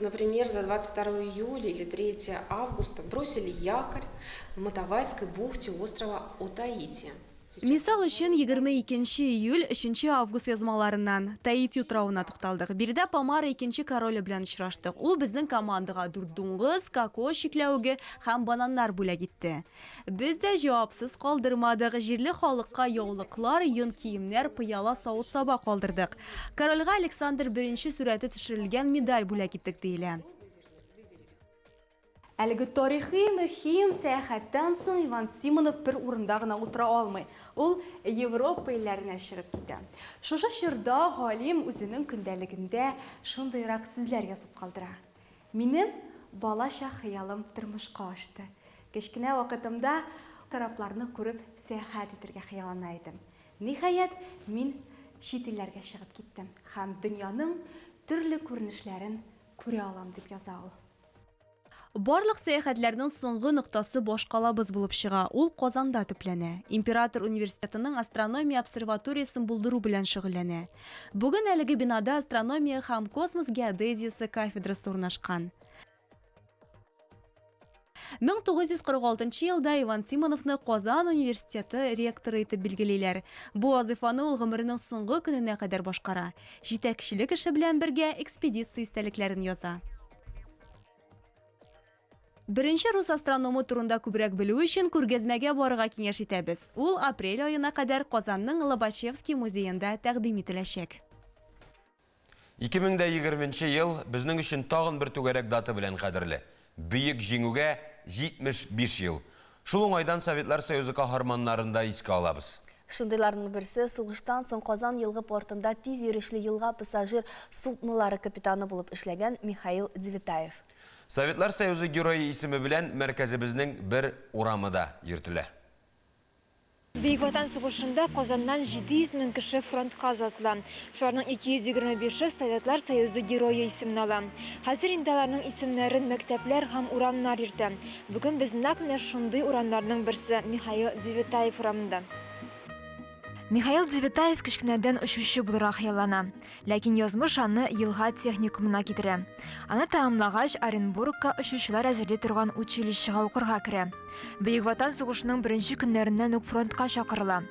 Speaker 18: Например, за 22 июля или 3 августа бросили якорь в Матавайской бухте острова Отаити.
Speaker 17: Мисал өчен, 22 нче июль, өченче август язмаларыннан. Таити утравына тукталдык. Биредә Помара икенче короле белән очраштык. Ул безнең командага дүрт дуңгыз, кокос чикләвеге һәм бананнар бүләк итте. Без дә җавапсыз калдырмадык, җирле халыкка яулыклар, йон киемнәр, пыяла савыт-саба калдырдык. Корольгә Александр Беренче сурәте төшерелгән медаль бүләк иттек, диелә.
Speaker 12: Әлеге тарихи мөһим сәяхәттән соң Иван Симонов бер урында гына утыра алмый. Ул Европа илләренә чыгып китә. Шушы чорда галим үзенең көндәлегендә шундыйрак сүзләр язып калдыра. Минем балачак хыялым тормышка ашты. Кечкенә вакытымда корабларны күреп сәяхәт итәргә хыяллана идем. Ниһаять, мин чит илләргә чыгып киттем һәм дөньяның төрле күренешләрен күрә алам, дип яза ул.
Speaker 17: Барлык сәяхәтләрнең соңгы ноктасы башкалабыз булып чыга, ул Казанда төпләнә. Император университетының астрономия обсерваториясен булдыру белән шөгыльләнә. Бүген әлеге бинада астрономия һәм космос геодезиясе кафедрасы урнашкан. 1946 елда Иван Симоновны Казан университеты ректоры итеп билгелиләр. Бу вазыйфаны ул гомеренең соңгы көненә кадәр башкара. Җитәкчелек эше белән бергә экспедиция истәлекләрен яза. Беренче рус астрономы турында күбрәк белү өчен күргәзмәгә барырга киңәш итәбез. Ул апрель аена кадәр Казанның Лобачевский музеенда тәкъдим ителәчәк.
Speaker 2: 2020 нче ел безнең өчен тагын бер түгәрәк дата белән кадерле. Бөек Җиңүгә 75 ел. Шул уңайдан Советлар Союзы каһарманнарын да искә алабыз.
Speaker 1: Шундыйларның берсе, сугыштан соң Казан елгы портында тиз йөрешле елга пассажир суднолары капитаны булып эшләгән Михаил Девятаев.
Speaker 2: Советлар Союзы Герое исеме белән мәркәзебезнең бер урамы да йөртелә.
Speaker 3: Бөек Ватан сугышында Казаннан 700 мең кеше фронтка озатыла. Шуларның 225-е Советлар Союзы Герое исемен ала. Хәзер инде аларның исемнәрен мәктәпләр һәм урамнар йөртә. Бүген без нәкъ менә шундый урамнарның берсе, Михаил Девятаев урамында. Михаил Девятаев кечкенәдән очучы булырга хыяллана. Ләкин язмыш аны елга техникумына китерә. Аны тәмамлагач, Оренбургка очучылар әзерли торган училищега укырга керә. Бөек Ватан сугышының беренче көннәреннән үк фронтка чакырыла.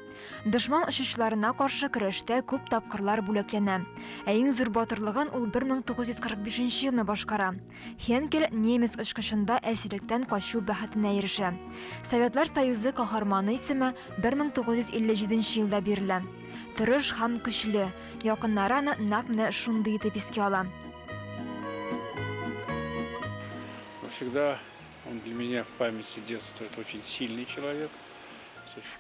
Speaker 3: Дошман очучыларына каршы көрәштә күп тапкырлар бүләкләнә. Ә иң зур батырлыгын ул 1945 елны башкара. Хенкель немец очкычында әсирлектән качу бәхетенә ирешә. Советлар Союзы Каһарманы исеме 1957 елда бирелә. Тырыш һәм көчле, Якыннары аны нәкъ менә шундый итеп искә ала.
Speaker 19: Всегда он для меня в памяти детства это очень сильный человек.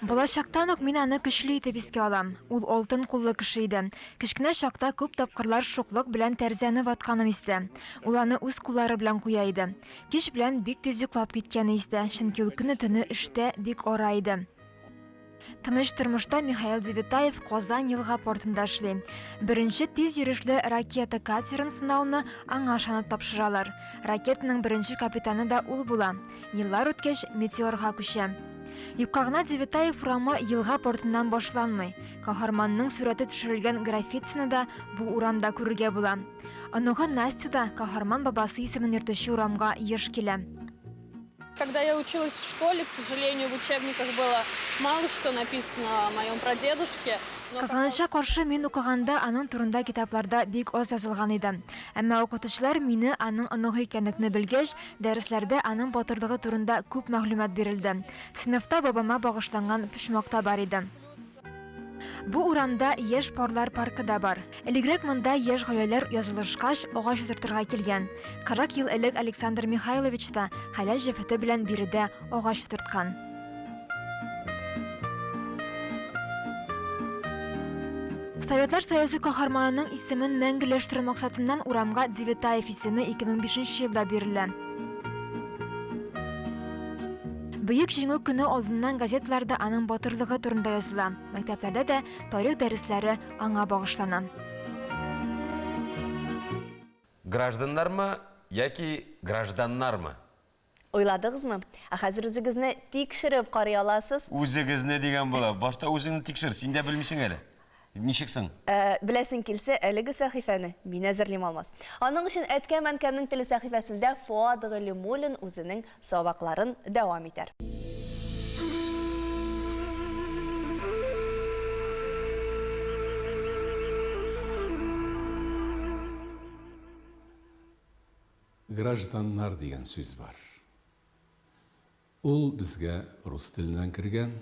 Speaker 3: Балачактан ук мин аны көчле итеп искә алам. Ул алтын куллы кеше иде. Кечкенә чакта күп тапкырлар шуклык белән тәрәзәне ватканым истә. Ул аны үз куллары белән куя иде. Кич белән бик тиз йоклап киткәне истә, чөнки ул көне-төне эштә бик ара иде. Тыныч тормышта Михаил Девятаев Казан елга портында эшли. Беренче тиз йөрешле ракета катерын сынауны аңа ышанып тапшыралар. Ракетаның беренче капитаны да ул була. Еллар үткәч, Метеорга күчә. Юкка гына Девятаев урамы елга портыннан башланмый. Каһарманның сурәте төшерелгән граффитины да бу урамда күрергә була. Оныгы Настя да каһарман бабасы исемен йөртүче урамга еш килә.
Speaker 20: Когда я училась в школе, к сожалению, в учебниках было мало что написано о моем прадедушке.
Speaker 3: Кызганычка каршы, мин укыганда аның турында китапларда бик аз язылган иде. Әмма укытучылар мине аның оныгы икәнлекне белгәч, дәресләрдә аның батырлыгы турында күп мәгълүмат бирелде. Сыйныфта бабама багышланган почмак та бар иде. Бу урамда яшь парлар паркы да бар. Элегрәк монда яшь гаиләләр язылышкач, агач утыртырга килгән. 40 ел элек Александр Михайлович та хәләл җефете белән биредә агач утырткан. Советлар Союзы каһарманының исемен мәңгеләштерү максатыннан урамга Девятаев исеме 2005 елда бирелә. Бөек Җиңү көне алдыннан газеталарда аның батырлыгы турында языла. Мәктәпләрдә дә тарих дәресләре аңа багышлана.
Speaker 2: Гражданнармы яки гражданнармы?
Speaker 1: Уйладыгызмы? Ә хәзер үзегезне тикшереп карый аласыз.
Speaker 2: Үзегезне дигән була. Башта үзеңне тикшер, син дә белмисең әле. Ничек соң?
Speaker 1: Ә, беләсең килсә, әлеге сәхифәне мин әзерлим Алмаз. Аның өчен Әткәм-әнкәмнең теле сәхифәсендә Фоат Галимуллин үзенең сабакларын дәвам итәр.
Speaker 21: Гражданнар дигән сүз бар. Ул безгә рус теленнән кергән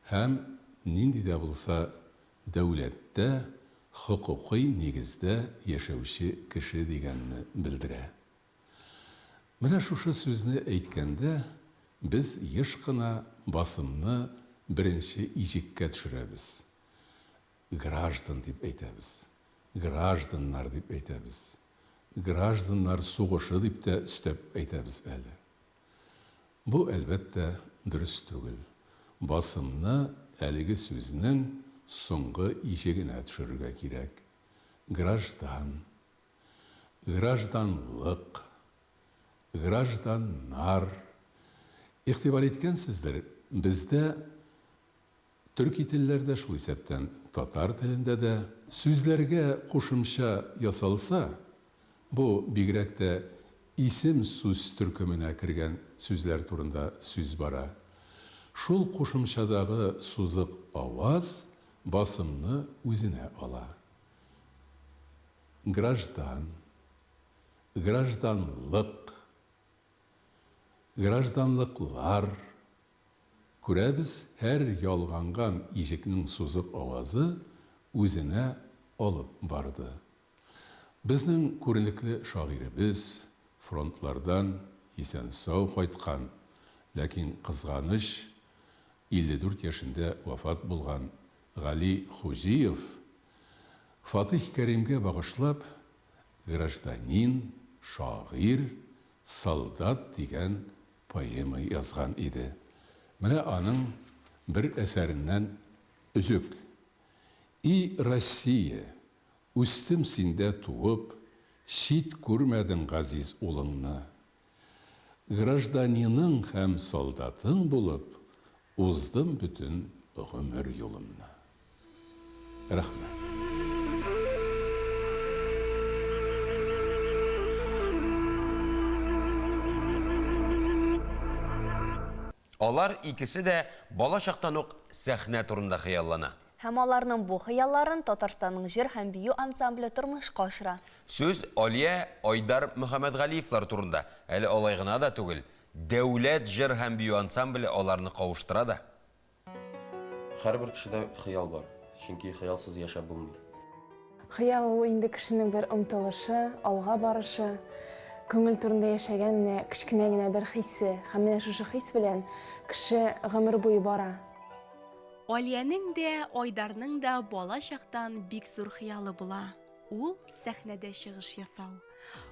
Speaker 21: һәм нинди дә булса дәүләттә хокукый нигездә яшәүче кеше дигәнне белдерә. Менә шушы сүзне әйткәндә без еш кына басымны беренче иҗеккә төшерәбез. Граждан дип әйтәбез, гражданнар дип әйтәбез, гражданнар сугышы дип тә өстәп әйтәбез әле. Бу, әлбәттә, дөрес түгел. Басымны әлеге сүзнең соңгы иҗегенә төшерергә кирәк. Граждан. Гражданлык. гражданнар. Игътибар иткәнсездер, бездә төрки телләрдә, шул исәптән татар телендә дә, сүзләргә кушымча ясалса, бу бигрәк тә исем сүз төркеменә кергән сүзләр турында сүз бара, шул кушымчадагы сузык аваз басымны үзенә ала. Граждан, гражданлык, гражданлыклар. Күрәбез, һәр ялганган иҗекнең сузык авазы үзенә алып барды. Безнең күренекле шагыйребез фронтлардан исән-сау кайткан, ләкин, кызганыч, 54 яшендә вафат булган Гали Хуҗиев Фатих Кәримгә багышлап Гражданин, шагыйрь, солдат дигән поэма язган иде. Менә аның бер әсәреннән өзек. И Россия, үстем синдә туып, Чит күрмәдең газиз улыңны. Гражданиның һәм солдатың булып, Уздым бөтен гомер юлымны. Рәхмәт.
Speaker 2: Алар икесе дә бала чактан ук сәхнә турында хыяллана.
Speaker 1: Һәм аларның бу хыялларын Татарстанның җыр һәм бию ансамбле тормышка ашыра.
Speaker 2: Сүз Алия, Айдар Мөхәммәтгалиевлар турында. Әле алай гына да түгел, Дәүләт җыр һәм бию ансамбле аларны кавыштыра да.
Speaker 4: Һәрбер кешедә хыял бар, чөнки хыялсыз яшәп булмый.
Speaker 22: Хыял ул инде кешенең бер омтылышы, алга барышы, күңел түрендә яшәгән менә кечкенә генә бер хисе. Һәм менә шушы хис белән кеше гомер буе бара.
Speaker 17: Алиянең дә, Айдарның да бала чактан бик зур хыялы була. Ул, сәхнәдә чыгыш ясау.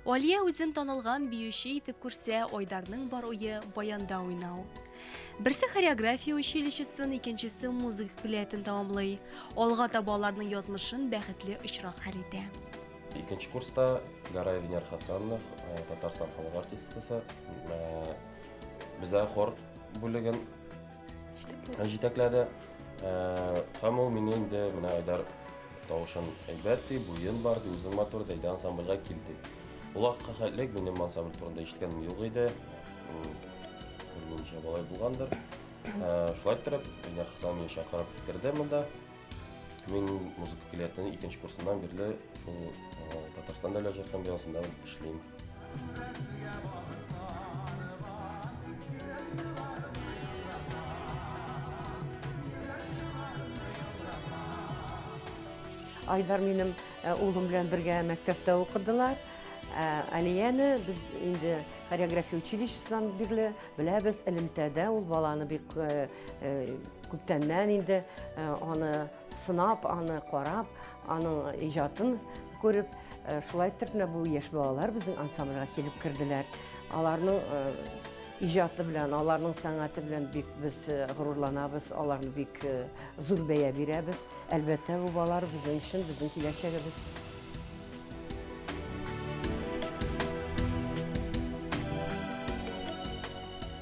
Speaker 17: Алия үзен танылган биюче итеп күрсә, Айдарның бар уе баянда уйнау. Берсе хореография училищесын, икенчесе музыка көллиятен тәмамлый. Алга таба аларның язмышын бәхетле очрак хәл итә.
Speaker 4: Икенче курста Гараев Венер Хасанов, э, Татарстан халык артисткасы, э, бездә хор бүлеген җитәкләде. Э, һәм ул мине инде менә Айдар Тавышың әйбәт ди, буен бар ди, үзең матур ди, әйдә ансамбльгә кил ди. Ул вакытка хәтлек минем ансамбль турында ишеткәнем юк иде. Белмим, болай булгандыр. Э, шулай иттереп, Венер Хасан мине чакырып керде монда. Мин музыка көллиятенең икенче курсыннан бирле шул э, Татарстан дәүләт җыр һәм бюросында эшлим.
Speaker 23: Айдар минем э, улым белән бергә мәктәптә укыдылар. Э, Алияне без инде хореография училищесыннан бирле беләбез, элемтәдә ул баланы бик э, күптәннән инде аны сынап, аны карап, аның иҗатын күреп, шулай итеп менә бу яшь балалар безнең ансамбльгә килеп керделәр. Аларның иҗаты белән, аларның сәнгате белән бик без горурланабыз, аларны бик зур бәя бирәбез. Әлбәттә, бу балалар безнең өчен, безнең киләчәгебез.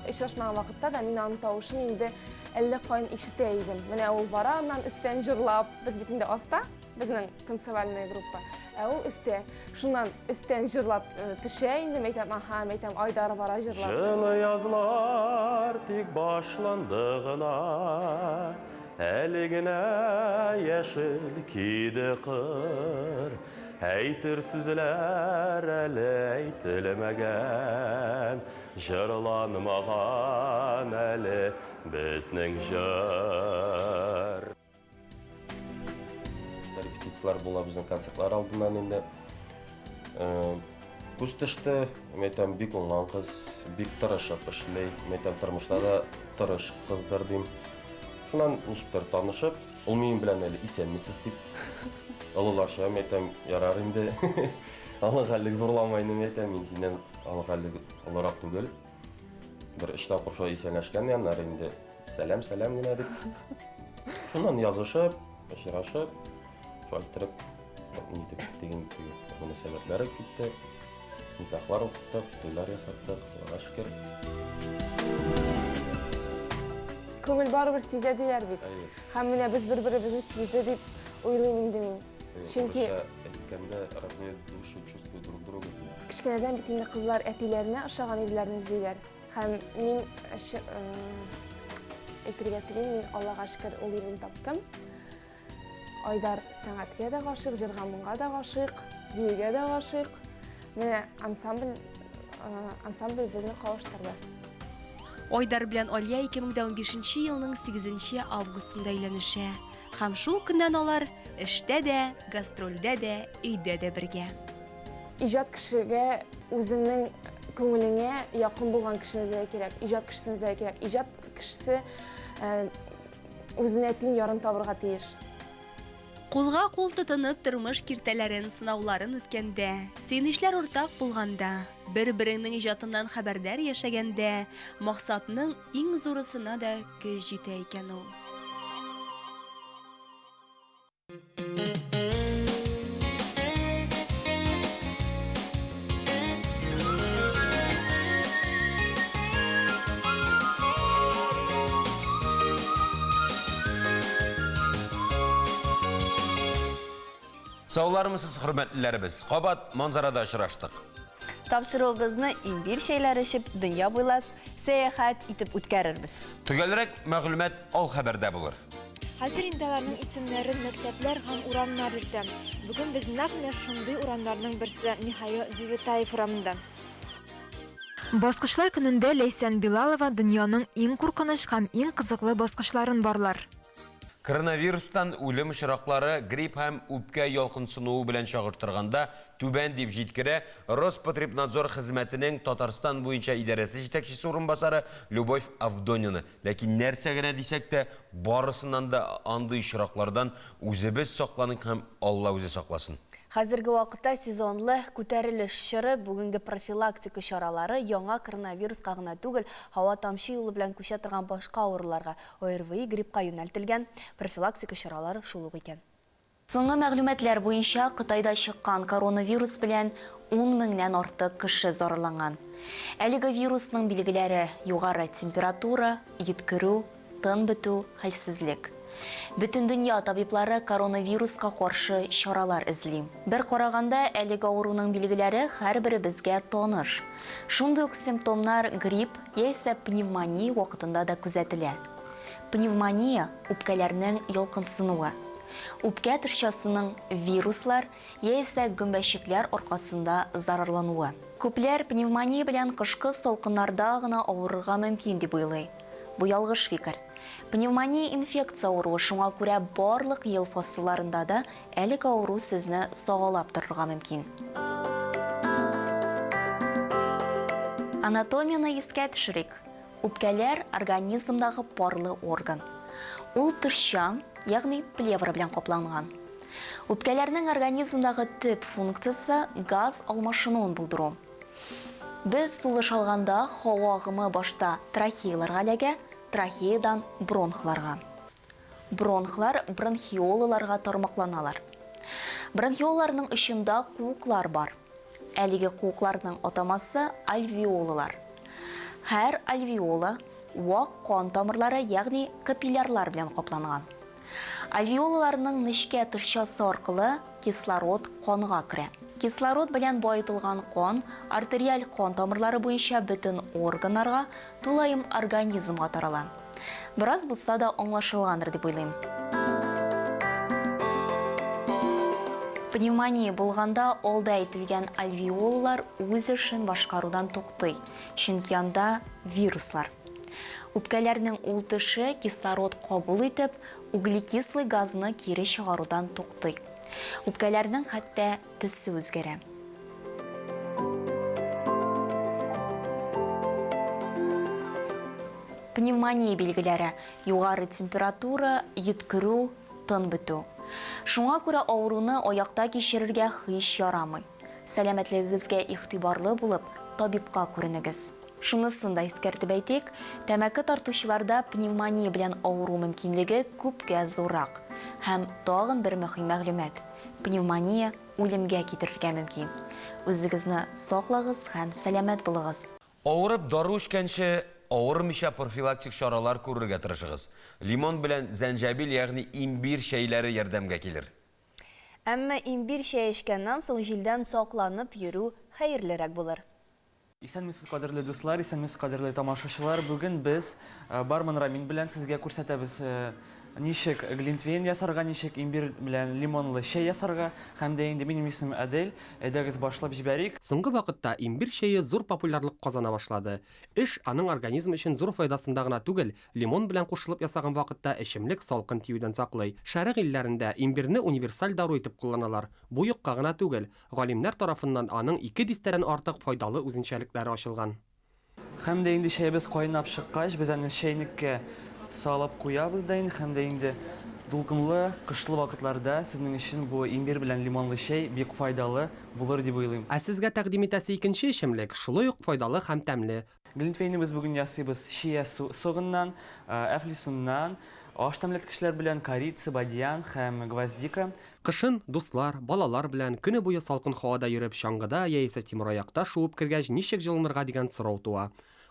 Speaker 22: Очрашмаган вакытта да мин аның тавышын инде әллә каян ишетә идем. Менә ул бара аннан өстән җырлап, без бит инде аста, безнең танцевальная группа. Ә ул өстә. Шуннан өстән җырлап э, төшә инде, мәйтәм, аһа, мәйтәм, Айдар бара җырлап.
Speaker 24: Җылы язлар тик башланды гына, Әле генә яшел киде кыр, Әйтер сүзләр әле әйтелмәгән, Җырланмаган әле безнең җыр.
Speaker 4: Репетицияләр була безнең концертлар алдыннан инде. Э, күз төште, мин әйтәм, бик уңган кыз, бик тырышып эшли, мин әйтәм, тормышта да тырыш кыздыр дим. Шуннан ничектер танышып, ул минем белән әле исәнмесез дип, олыларча, мин әйтәм, ярар инде. Аның хәллек зурламай инде, мин әйтәм, мин синнән аның хәллек олырак түгел. Бер өч тапкыр шулай исәнләшкән, аннары инде сәлам, сәлам генә дип. Шуннан язышып, очрашып, шулай иттереп, нитеп дигән мөнәсәбәтләр китте. Никахлар укыттык, туйлар ясаттык, Аллага шөкер.
Speaker 22: Күңел барыбер сизә диләр бит. Һәм менә без бер-беребезне сизде дип уйлыйм инде мин. Чөнки
Speaker 4: әйткәндә, родные души чувствуют друг друга.
Speaker 22: Кечкенәдән бит инде кызлар әтиләренә ошаган ирләрне эзлиләр. Һәм мин әйтергә телим, мин Аллага шөкер ул ирне таптым. Айдар сәнгатькә дә гашыйк, җырга-моңга да гашыйк, биюгә дә гашыйк. Менә ансамбль, ансамбль безне кавыштырды.
Speaker 17: Айдар белән Алия 2015 елның 8 августында өйләнешә. Һәм шул көннән алар эштә дә, гастрольдә дә, өйдә дә бергә.
Speaker 22: Иҗат кешегә үзеңнең күңелеңә якын булган кешене эзләргә кирәк, иҗат кешесен эзләргә кирәк. Иҗат кешесе үзенә тиң ярын табырга тиеш.
Speaker 17: Кулга кул тотынып тормыш киртәләрен, сынауларын үткәндә, сөенечләр уртак булганда, бер-береңнең иҗатыннан хәбәрдар яшәгәндә, максатның иң зурысына да көч җитә икән ул.
Speaker 2: Саулармысыз, хөрмәтлеләребез. Кабат манзарада очраштык.
Speaker 1: Тапшыруыбызны имбир чәйләре эчеп, дөнья буйлап сәяхәт итеп үткәрербез.
Speaker 2: Төгәлрәк мәгълүмат ал хәбәрдә булыр.
Speaker 3: Хәзер инде аларның исемнәрен мәктәпләр һәм урамнар йөртә. Бүген без нәкъ менә шундый урамнарның берсе Михаил Девятаев урамында. Баскычлар көнендә Ләйсән Билалова дөньяның иң куркыныч һәм иң кызыклы баскычларын барлар.
Speaker 2: Коронавирустан үлем очраклары грипп һәм үпкә ялкынсынуы белән чагыштырганда түбән дип җиткерә Роспотребнадзор хезмәтенең Татарстан буенча идарәсе җитәкчесе урынбасары Любовь Авдонина. Ләкин нәрсә генә дисәк тә, барысыннан да андый очраклардан үзебез сакланыйк һәм Алла үзе сакласын.
Speaker 1: Хәзерге вакытта сезонлы күтәрелеш чоры, бүгенге профилактика чаралары яңа коронавируска гына түгел, һава-тамчы юлы белән күчә торган башка авыруларга, ОРВИ, гриппка юнәлтелгән профилактика чаралары шул ук икән.
Speaker 6: Соңгы мәгълүматлар буенча, Кытайда чыккан коронавирус белән ун меңнән артык кеше зарарланган. Әлеге вирусның билгеләре, югары температура, йөткерү, тын бетү, хәлсезлек. Бөтендөнья табиблары коронавируска каршы чаралар эзли. Бер караганда, әлеге авыруның билгеләре һәрберебезгә таныш. Шундый ук симптомнар грипп яисә пневмония вакытында да күзәтелә. Пневмония, үпкәләрнең ялкынсынуы. Үпкә тышчасының вируслар яисә гөмбәчекләр аркасында зарарлануы. Күпләр пневмония белән кышкы салкыннарда гына авырырга мөмкин дип уйлый. Бу ялгыш фикер. Пневмония инфекция авыруы, шуңа күрә барлык ел фасылларында да әлеге авыру сезне сагалап торырга мөмкин. Анатомияне искә төшерик. Үпкәләр организмдагы парлы орган. Ул тышча, ягъни плевра белән капланган. Үпкәләрнең организмдагы төп функциясе газ алмашынуын булдыру. Без сулыш алганда һава агымы башта трахеяларга эләгә, трахеядан бронхларга. Бронхлар бронхиолаларга тармакланалар. Бронхиолаларның очында куыклар бар. Әлеге куыкларның атамасы альвеолалар. Һәр альвеола вак кан тамырлары, ягъни капиллярлар белән капланган. Альвеолаларның нечкә тышчасы аркылы кислород канга керә. Кислород белән баетылган кан артериаль кан тамырлары буенча бөтен органнарга, тулаем организмга тарала. Бераз булса да аңлашылгандыр дип уйлыйм. Пневмония булганда алда әйтелгән альвеолалар үз эшен башкарудан туктый, чөнки анда вируслар. Үпкәләрнең ул төше кислород кабул итеп, углекислый газны кире чыгарудан туктый. Үпкәләрнең хәтта төсе үзгәрә. Пневмония билгеләре, югары температура, йөткерү, тын бетү. Шуңа күрә авыруны аякта кичерергә һич ярамый. Сәламәтлегегезгә игътибарлы булып, табибка күренегез. Шунысын да искәртеп әйтик, тәмәке тартучыларда пневмония белән авыру мөмкинлеге күпкә зуррак. Һәм тагын бер мөһим мәгълүмат, пневмония үлемгә китерергә мөмкин. Үзегезне саклагыз һәм сәламәт булыгыз!
Speaker 2: Авырып дару эчкәнче, авырмыйча профилактик чаралар күрергә тырышыгыз. Лимон белән зәнҗәбил, ягъни имбир чәйләре ярдәмгә килер.
Speaker 1: Әмма имбир чәе эчкәннән соң җилдән сакланып йөрү хәерлерәк булыр.
Speaker 7: Исәнмесез, кадерле дуслар, исәнмесез, кадерле тамашачылар. Бүген без э, Барман Рамин белән сезгә күрсәтәбез э, ничек глинтвейн ясарга, ничек имбирь белән лимонлы чәй ясарга. Һәм дә инде минем исемем Әдель. Әйдәгез башлап җибәрик.
Speaker 8: Соңгы вакытта имбирь чәе зур популярлык казана башлады. Эш аның организм өчен зур файдасында гына түгел, лимон белән кушылып ясаган вакытта эчемлек салкын тиюдән саклый. Шәрык илләрендә имбирьне универсаль дару итеп кулланалар. Бу юкка гына түгел. Галимнәр тарафыннан аның ике дистәдән артык файдалы үзенчәлекләре ачылган.
Speaker 7: Һәм дә инде чәебез кайнап чыккач, без аны чәйнеккә салып куябыз да инде һәм дә инде дулкынлы, кышлы вакытларда сезнең өчен бу имбирь белән лимонлы чәй бик файдалы булыр дип уйлыйм.
Speaker 8: Ә сезгә тәкъдим итәсе икенче эчемлек шулай ук файдалы һәм тәмле.
Speaker 7: Глинтвейнны без бүген ясыйбыз чия согыннан, әфлисуннан, аш тәмләткечләр белән, корица, бадьян һәм гвоздика.
Speaker 8: Кышын, дуслар, балалар белән көне буе салкын һавада йөреп, чаңгыда яисә тимераякта шуып кергәч ничек җылынырга дигән сорау туа.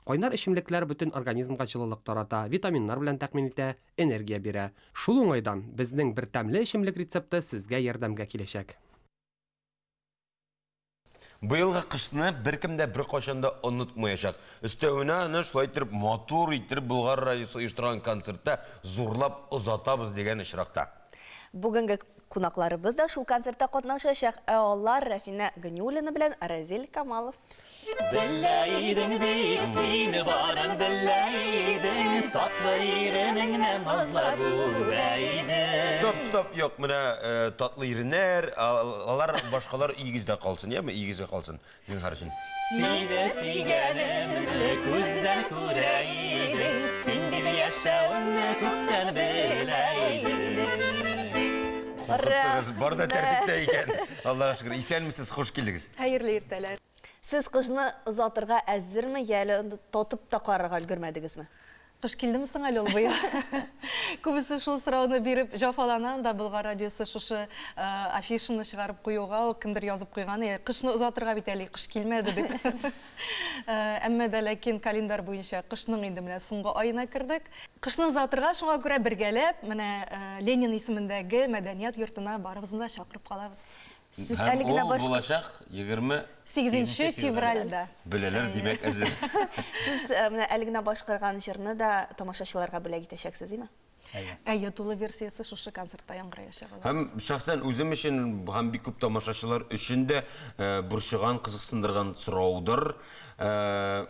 Speaker 8: Кайнар эчемлекләр бөтен организмга җылылык тарата, витаминнар белән тәэмин итә, энергия бирә. Шул уңайдан, безнең бер тәмле эчемлек рецепты сезгә ярдәмгә киләчәк.
Speaker 2: Быелгы кышны беркем дә беркайчан да онытмаячак. Өстәвенә аны шулай иттереп матур иттереп Болгар радиосы оештырган концертта зурлап озатабыз дигән очракта.
Speaker 1: Бүгенге кунакларыбыз да шул концертта катнашачак. Ә алар Рәфинә Ганиуллина белән Разил Камалов.
Speaker 9: Белә идең бит син барын белә идең, татлы иренеңне назлап үбә идең.
Speaker 2: Стоп, стоп, юк, менә э, татлы иреннәр, алар башкалар өегездә калсын, яме, өегезгә калсын, зинһар өчен.
Speaker 9: Сине сөйгәнемне күздән күрә идең, син дип яшәвемне күптән белә идең.
Speaker 2: Куркыттыгыз, бар да тәртиптә икән. Аллага шөкер, исәнмесез, хуш килдегез.
Speaker 14: Хәерле иртәләр.
Speaker 1: Сез кышны озатырга әзерме, я әле татып та карарга өлгермәдегезме?
Speaker 14: Кыш килдеме соң әле ул быел? Күбесе шул сорауны биреп җафалана, анда Болгар радиосы шушы афишаны чыгарып куюга ук кемдер язып куйган, Ә, кышны озатырга бит әле кыш килмәде дип. Әмма дә ләкин календарь буенча кышның инде менә соңгы аена кердек. Кышны озатырга шуңа күрә бергәләп менә Ленин исемендәге мәдәният йортына барыбызны да чакырып калабыз.
Speaker 1: Сез
Speaker 2: Һәм
Speaker 1: әле генә
Speaker 2: ул
Speaker 1: башка
Speaker 2: булачак 20
Speaker 14: Сигезенче февральдә.
Speaker 2: Беләләр, димәк, әзер.
Speaker 1: Сез э, менә әле генә башкарган җырны да тамашачыларга бүләк итәчәксез, димме?
Speaker 14: Әйе, тулы версиясе шушы концертта яңгыраячак.
Speaker 2: Һәм шәхсән үзем өчен һәм бик күп тамашачылар өчен дә э, борчыган, кызыксындырган сораудыр. Э,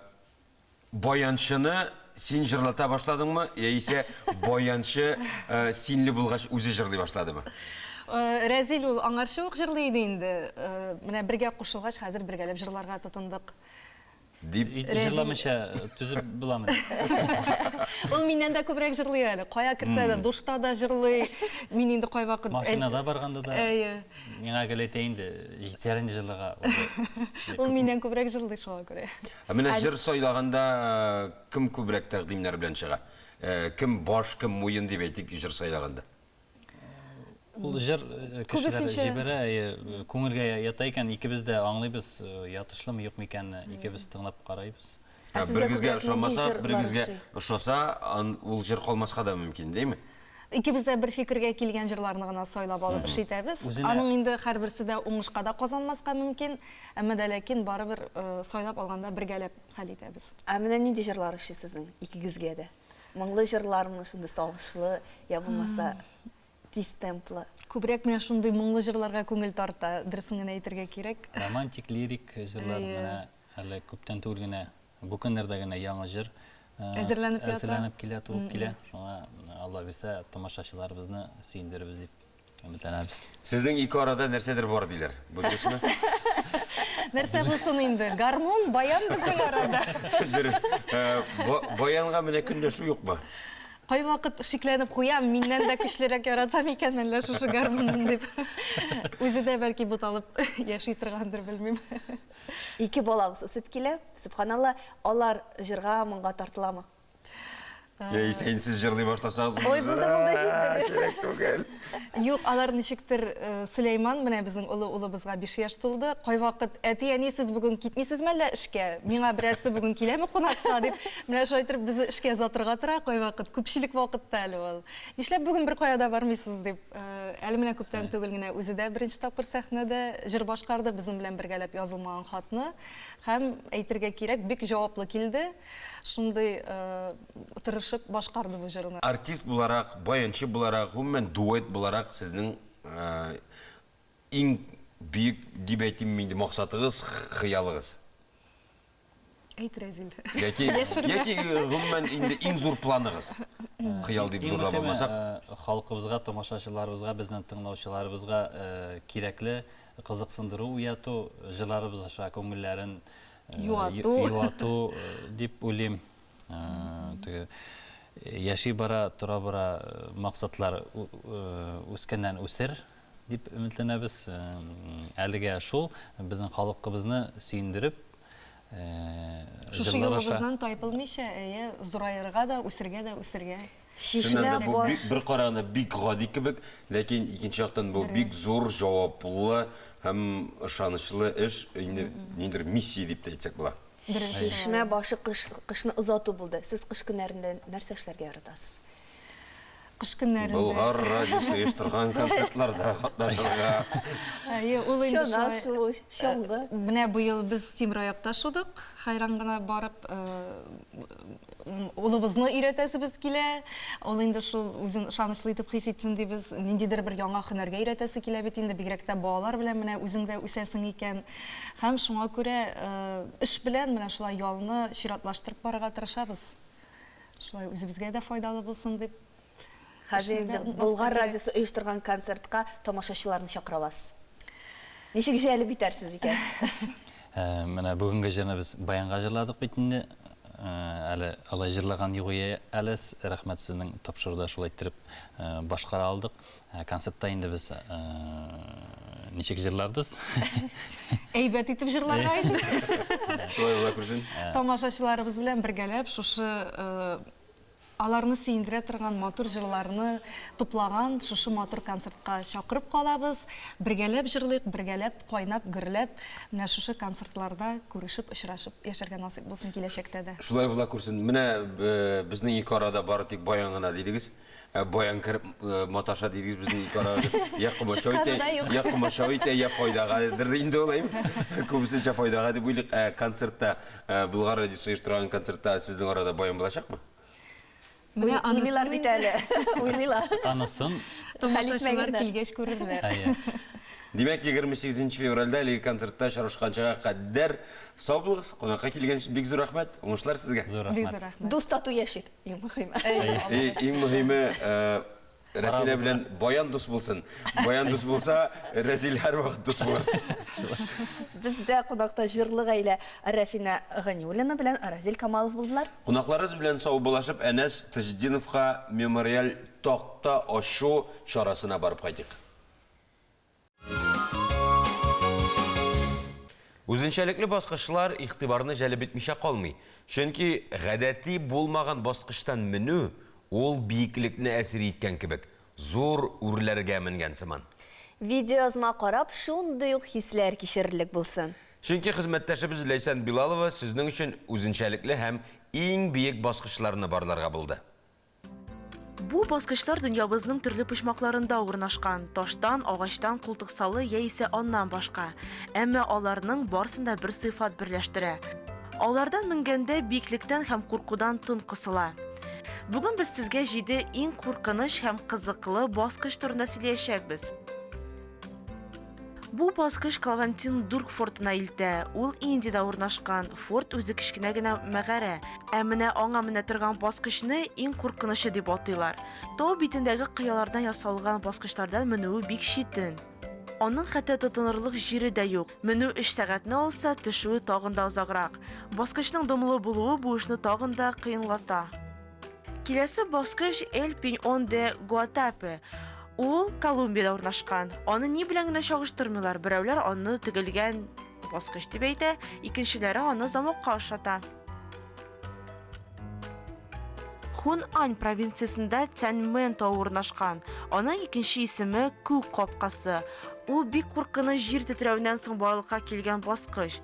Speaker 2: Баянчыны син җырлата башладыңмы, яисә баянчы э, синле булгач үзе җырлый башладымы?
Speaker 14: Э, Рәзил ул аңарчы ук җырлый иде инде. Э, менә бергә кушылгач, хәзер бергәләп җырларга тотындык.
Speaker 2: Дип
Speaker 5: Җырламыйча түзеп буламы?
Speaker 14: Ул миннән дә күбрәк җырлый әле. Кая керсә дә, душта да җырлый. Мин инде кайвакыт
Speaker 5: Машинада барганда да.
Speaker 14: Әйе.
Speaker 5: Миңа гел әйтә инде, җитәр инде җырларга.
Speaker 14: Ул миннән күбрәк җырлый шуңа күрә.
Speaker 2: Ә менә җыр сайлаганда кем күбрәк тәкъдимнәр белән чыга? Кем баш, кем муен дип әйтик җыр сайлаганда?
Speaker 5: Ул җыр кешеләр җибәрә, күңелгә ята икән, икебез дә аңлыйбыз, ятышлымы, юкмы икәнне, икебез тыңлап карыйбыз.
Speaker 2: Ә берегезгә ошамаса, берегезгә ошаса, ул җыр калмаска да мөмкин, димме?
Speaker 14: Икебез дә бер фикергә килгән җырларны гына сайлап алып эш итәбез. Аның инде һәрберсе дә уңышка да казанмаска мөмкин, әмма дә ләкин барыбер сайлап алганда бергәләп хәл итәбез.
Speaker 1: Ә менә нинди җырлар ошый сезнең икегезгә дә? Моңлы җырлармы, шундый сагышлы, я булмаса тиз темплы?
Speaker 14: Күбрәк менә шундый моңлы җырларга күңел тарта, дөресен генә әйтергә кирәк.
Speaker 5: Романтик, лирик җырлар менә әле күптән түгел генә Бу көннәрдә генә яңа җыр
Speaker 14: әзерләнеп ята.
Speaker 5: Әзерләнеп килә, туып килә. Шуңа Алла бирсә, тамашачыларыбызны сөендерербез дип өметләнәбез.
Speaker 2: Сезнең ике арада нәрсәдер бар диләр. Бу дөресме?
Speaker 14: Нәрсә булсын инде? Гармун, баян безнең арада.
Speaker 2: Дөрес. Баянга менә көнләшү юкмы?
Speaker 14: Кайвакыт шикләнеп куям, миннән дә көчлерәк ярата микән әллә шушы гармунын дип. Үзе дә бәлки буталып яши торгандыр, белмим.
Speaker 1: Ике балагыз үсеп килә, сөбханалла, алар җырга, моңга тартыламы?
Speaker 2: Яисә инде сез җырлый башласагыз,
Speaker 1: Ой, булды, булды, җитте.
Speaker 2: Кирәк түгел.
Speaker 10: Юк, алар ничектер Сөләйман, менә безнең олы улыбызга 5 яшь тулды. Кайвакыт, әти, әни, сез бүген китмисезме әллә эшкә? Миңа берәрсе бүген киләме кунакка? дип, менә шулай итеп безне эшкә озатырга тора кайвакыт. Күпчелек вакытта әле ул. Нишләп бүген беркая да бармыйсыз дип. Әле менә күптән түгел генә үзе дә беренче тапкыр сәхнәдә җыр башкарды, безнең белән бергәләп язылмаган хатны. Һәм, әйтергә кирәк, бик җаваплы килде. Шундый тырышып башкарды бу җырны.
Speaker 2: Артист буларак, баянчы буларак, гомумән, дуэт буларак сезнең иң бөек дип әйтимме инде максатыгыз, хыялыгыз?
Speaker 10: Әйт, Рәзил.
Speaker 2: Яки, яки гомумән инде иң зур планыгыз? Хыял дип зурлап алмасак.
Speaker 5: Халкыбызга, тамашачыларыбызга, безнең тыңлаучыларыбызга кирәкле кызыксындыру уяту, җырларыбыз аша күңелләрен
Speaker 10: Юату.
Speaker 5: Юату дип уйлыйм. Теге яши бара, тора бара максатлар үскәннән үсер дип өметләнәбез. Әлегә шул, безнең халыкыбызны сөендереп,
Speaker 10: Шушы юлыбыздан тайпылмыйча, әйе, зураерга да, үсергә дә, үсергә.
Speaker 2: Чыннан да бу бик, бер караганда бик гади кебек, ләкин икенче яктан бу бик зур, җаваплы һәм ышанычлы эш, инде ниндидер миссия дип тә әйтсәк була.
Speaker 1: Чишмә башы кыш, кышны озату булды. Сез кыш көннәрендә нәрсә эшләргә яратасыз?
Speaker 10: Кыш көннәрендә.
Speaker 2: Болгар радиосы оештырган концертларда катнашырга.
Speaker 10: Әйе, ул инде
Speaker 1: Чана
Speaker 10: шулай.
Speaker 1: шуу, чаңгы.
Speaker 10: Менә быел без тимераякта шудык, хәйран гына барып, Улыбызны өйрәтәсебез килә. Ул инде шул үзен ышанычлы итеп хис итсен дибез. Ниндидер бер яңа һөнәргә өйрәтәсе килә бит инде, бигрәк тә балалар белән менә үзең дә үсәсең икән. Һәм шуңа күрә эш белән менә шулай ялны чиратлаштырып барырга тырышабыз. Шулай үзебезгә дә файдалы булсын дип.
Speaker 1: Хәзер инде Болгар радиосы оештырган концертка тамашачыларны чакыра аласыз. Ничек җәлеп итәрсез икән?
Speaker 5: Менә бүгенге җырны без баянга җырладык бит инде. Әле алай җырлаган юк ие әле. Рәхмәт сезнең тапшыруда шулай иттереп башкара алдык. Концертта инде без ничек җырларбыз?
Speaker 10: Әйбәт итеп җырларга инде.
Speaker 2: Шулай була күрсен.
Speaker 10: Тамашачыларыбыз белән бергәләп шушы Аларны сөендерә торган матур җырларны туплаган шушы матур концертка чакырып калабыз. Бергәләп җырлыйк, бергәләп кайнап, гөрләп, менә шушы концертларда күрешеп, очрашып яшәргә насыйп булсын киләчәктә дә.
Speaker 2: Шулай була күрсен. Менә безнең ике арада бары тик баян гына дидегез. Ә баян кереп маташа дидегез безнең ике арага. Я комачау итә, я комачау итә, я файдагадыр инде ул, әйме? Күбесенчә файдага дип уйлыйк. Ә концертта, Болгар радиосы оештырган концертта сезнең арада баян булачакмы?
Speaker 10: Менә
Speaker 1: Уйлыйлар бит әле. Уйлыйлар.
Speaker 5: Анысын
Speaker 10: Тамашачылар килгәч күрерләр.
Speaker 5: Әйе.
Speaker 2: Димәк, 28 февральдә әлеге концертта очрашканчага кадәр сау булыгыз. Кунакка килгән өчен бик зур рәхмәт. Уңышлар сезгә.
Speaker 5: Зур
Speaker 10: Бик зур рәхмәт.
Speaker 1: Дус тату яшик, иң мөһиме.
Speaker 2: Иң мөһиме, Рәфинә белән Баян дус булсын. Баян дус булса, Рәзил һәрвакыт дус булыр.
Speaker 1: Бездә кунакта җырлы гаилә Рәфинә Ганиуллина белән Разил Камалов булдылар.
Speaker 2: Кунакларыбыз белән саубуллашып, Әнәс Таҗетдиновка мемориаль такта ачу чарасына барып кайтыйк. Үзенчәлекле баскычлар игътибарны җәлеп итмичә калмый. Чөнки гадәти булмаган баскычтан менү, ул биеклекне әсир иткән кебек, зур үрләргә менгән сыман.
Speaker 1: Видеоязма карап, шундый ук хисләр кичерерлек булсын.
Speaker 2: Чөнки хезмәттәшебез Ләйсән Билалова сезнең өчен үзенчәлекле һәм иң биек баскычларны барларга булды.
Speaker 11: Бу баскычлар дөньябызның төрле почмакларында урнашкан, таштан, агачтан, култыксалы яисә аннан башка. Әмма аларның барсын да бер сыйфат берләштерә. Алардан менгәндә биеклектән һәм куркудан тын кысыла. Бүген без сезгә җиде иң куркыныч һәм кызыклы баскыч турында сөйләячәкбез. Бу баскыч Клавантин Дург фортына илтә. Ул Индиядә урнашкан. Форт үзе кечкенә генә мәгарә. Ә менә аңа менә торган баскычны иң куркынычы дип атыйлар. Тау битендәге кыялардан ясалган баскычлардан менүе бик читен. Аның хәтта тотынырлык җире дә юк. Менү өч сәгатьне алса, төшүе тагын да озаграк. Баскычның дымлы булуы бу эшне тагын да кыенлата. Киләсе баскыч Эль Пиньон де Гуатапе. Ул Колумбиядә урнашкан. Аны ни белән генә чагыштырмыйлар. Берәүләр аны тегелгән баскыч дип әйтә, икенчеләре аны замокка ошата. Хунань провинциясендә Тяньмэн тавы урнашкан. Аның икенче исеме, Күк капкасы. Ул бик куркыныч җир тетрәүеннән соң барлыкка килгән баскыч.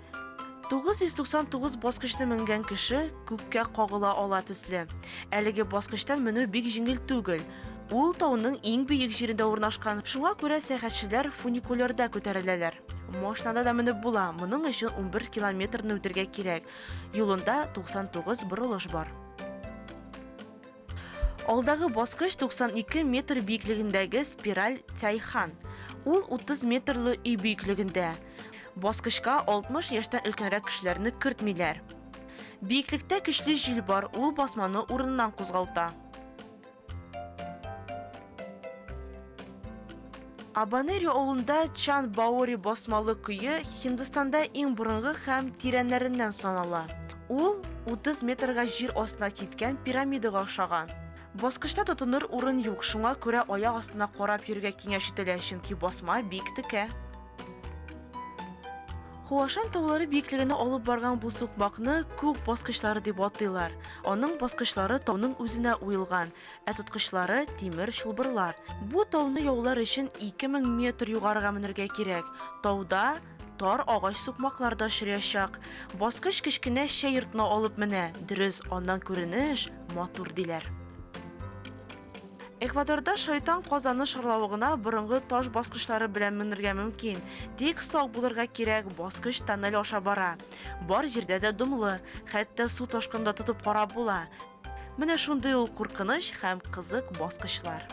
Speaker 11: 999 баскычны менгән кеше күккә кагыла ала төсле. Әлеге баскычтан менү бик җиңел түгел. Ул тауның иң биек җирендә урнашкан, шуңа күрә сәяхәтчеләр фуникулерда күтәреләләр. Машинада да менеп була, моның өчен 11 километрны үтергә кирәк. Юлында 99 борылыш бар. Алдагы баскыч 92 метр биеклегендәге спираль Тяйхан. Ул 30 метрлы өй биеклегендә. Баскычка 60 яшьтән өлкәнрәк кешеләрне кертмиләр. Биеклектә көчле җил бар, ул басманы урыныннан кузгалта. Абанери авылында Чан Баори басмалы кое Һиндстанда иң борынгы һәм тирәннәреннән санала. Ул 30 метрга җир астына киткән пирамидага охшаган. Баскычта тотыныр урын юк, шуңа күрә аяк астына карап йөрергә киңәш ителә, чөнки басма бик текә. Хуашан таулары биеклегенә алып барган бу сукмакны күк баскычлары дип атыйлар. Аның баскычлары тауның үзенә уелган, ә тоткычлары, тимер чылбырлар. Бу тауны яулар өчен 2000 метр югарыга менергә кирәк. Тауда тар агач сукмаклар да очраячак. Баскыч кечкенә чәй йортына алып менә, дөрес, аннан күренеш матур, диләр. Эквадорда шайтан казаны шарлавыгына борынгы таш баскычлары белән менергә мөмкин. Тик сак булырга кирәк, баскыч тоннель аша бара. Бар җирдә дә дымлы, хәтта су ташкынында тотып карап була. Менә шундый ул куркыныч һәм кызык баскычлар.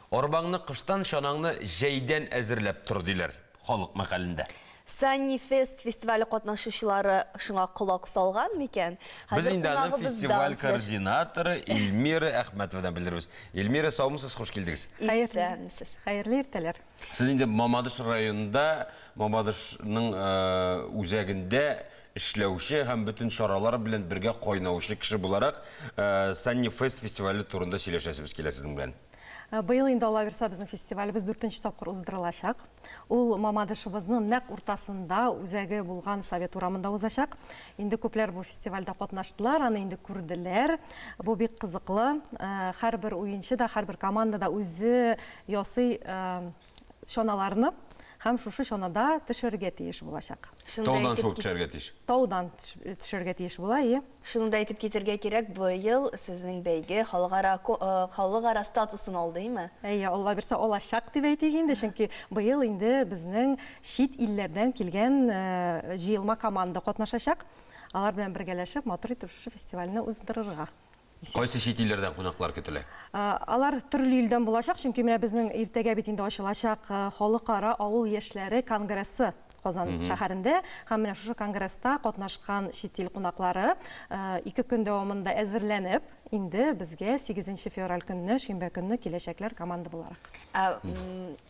Speaker 2: Арбаңны кыштан, чанаңны җәйдән әзерләп тор, диләр халык мәкалендә.
Speaker 1: Санни Фест фестивале катнашучылары шуңа колак салган микән?
Speaker 2: Без инде аны фестиваль координаторы Эльмира Әхмәтовадан белербез. Эльмира, саумысыз, хуш килдегез.
Speaker 1: Исәнмесез.
Speaker 13: Хәерле иртәләр.
Speaker 2: Сез инде Мамадыш районында, Мамадышның үзәгендә эшләүче һәм бөтен чаралар белән бергә кайнаучы кеше буларак, Санни Фест фестивале турында сөйләшәсебез килә сезнең белән.
Speaker 13: Быел инде Алла бирса безнең фестивалебез дүртенче тапкыр уздырылачак. Ул Мамадышыбызның нәкъ уртасында, үзәге булган Совет урамында узачак. Инде күпләр бу фестивальдә катнаштылар, аны инде күрделәр. Бу бик кызыклы. Һәрбер уенчы да, һәрбер команда да үзе ясый чаналарны һәм шушы чанада төшәргә тиеш булачак.
Speaker 2: Таудан шуып төшәргә тиеш.
Speaker 13: Таудан төшәргә тиеш була, ие.
Speaker 1: Шуны да әйтеп китергә кирәк, быел сезнең бәйге халыкара халыкара статусын алды, име?
Speaker 13: Әйе, Алла бирсә, алачак дип әйтик инде, чөнки быел инде безнең чит илләрдән килгән җыелма команда катнашачак. Алар белән бергәләшеп, матур итеп шушы фестивальне уздырырга.
Speaker 2: Кайсы чит илләрдән кунаклар көтелә?
Speaker 13: Алар төрле илдән булачак, чөнки менә безнең иртәгә бит инде ачылачак Халыкара авыл яшьләре конгрессы Казан шәһәрендә. Һәм менә шушы конгресста катнашкан чит ил кунаклары ике көн дәвамында әзерләнеп, инде безгә сигезенче февраль көнне, шимбә көнне киләчәкләр команда буларак.
Speaker 1: Ә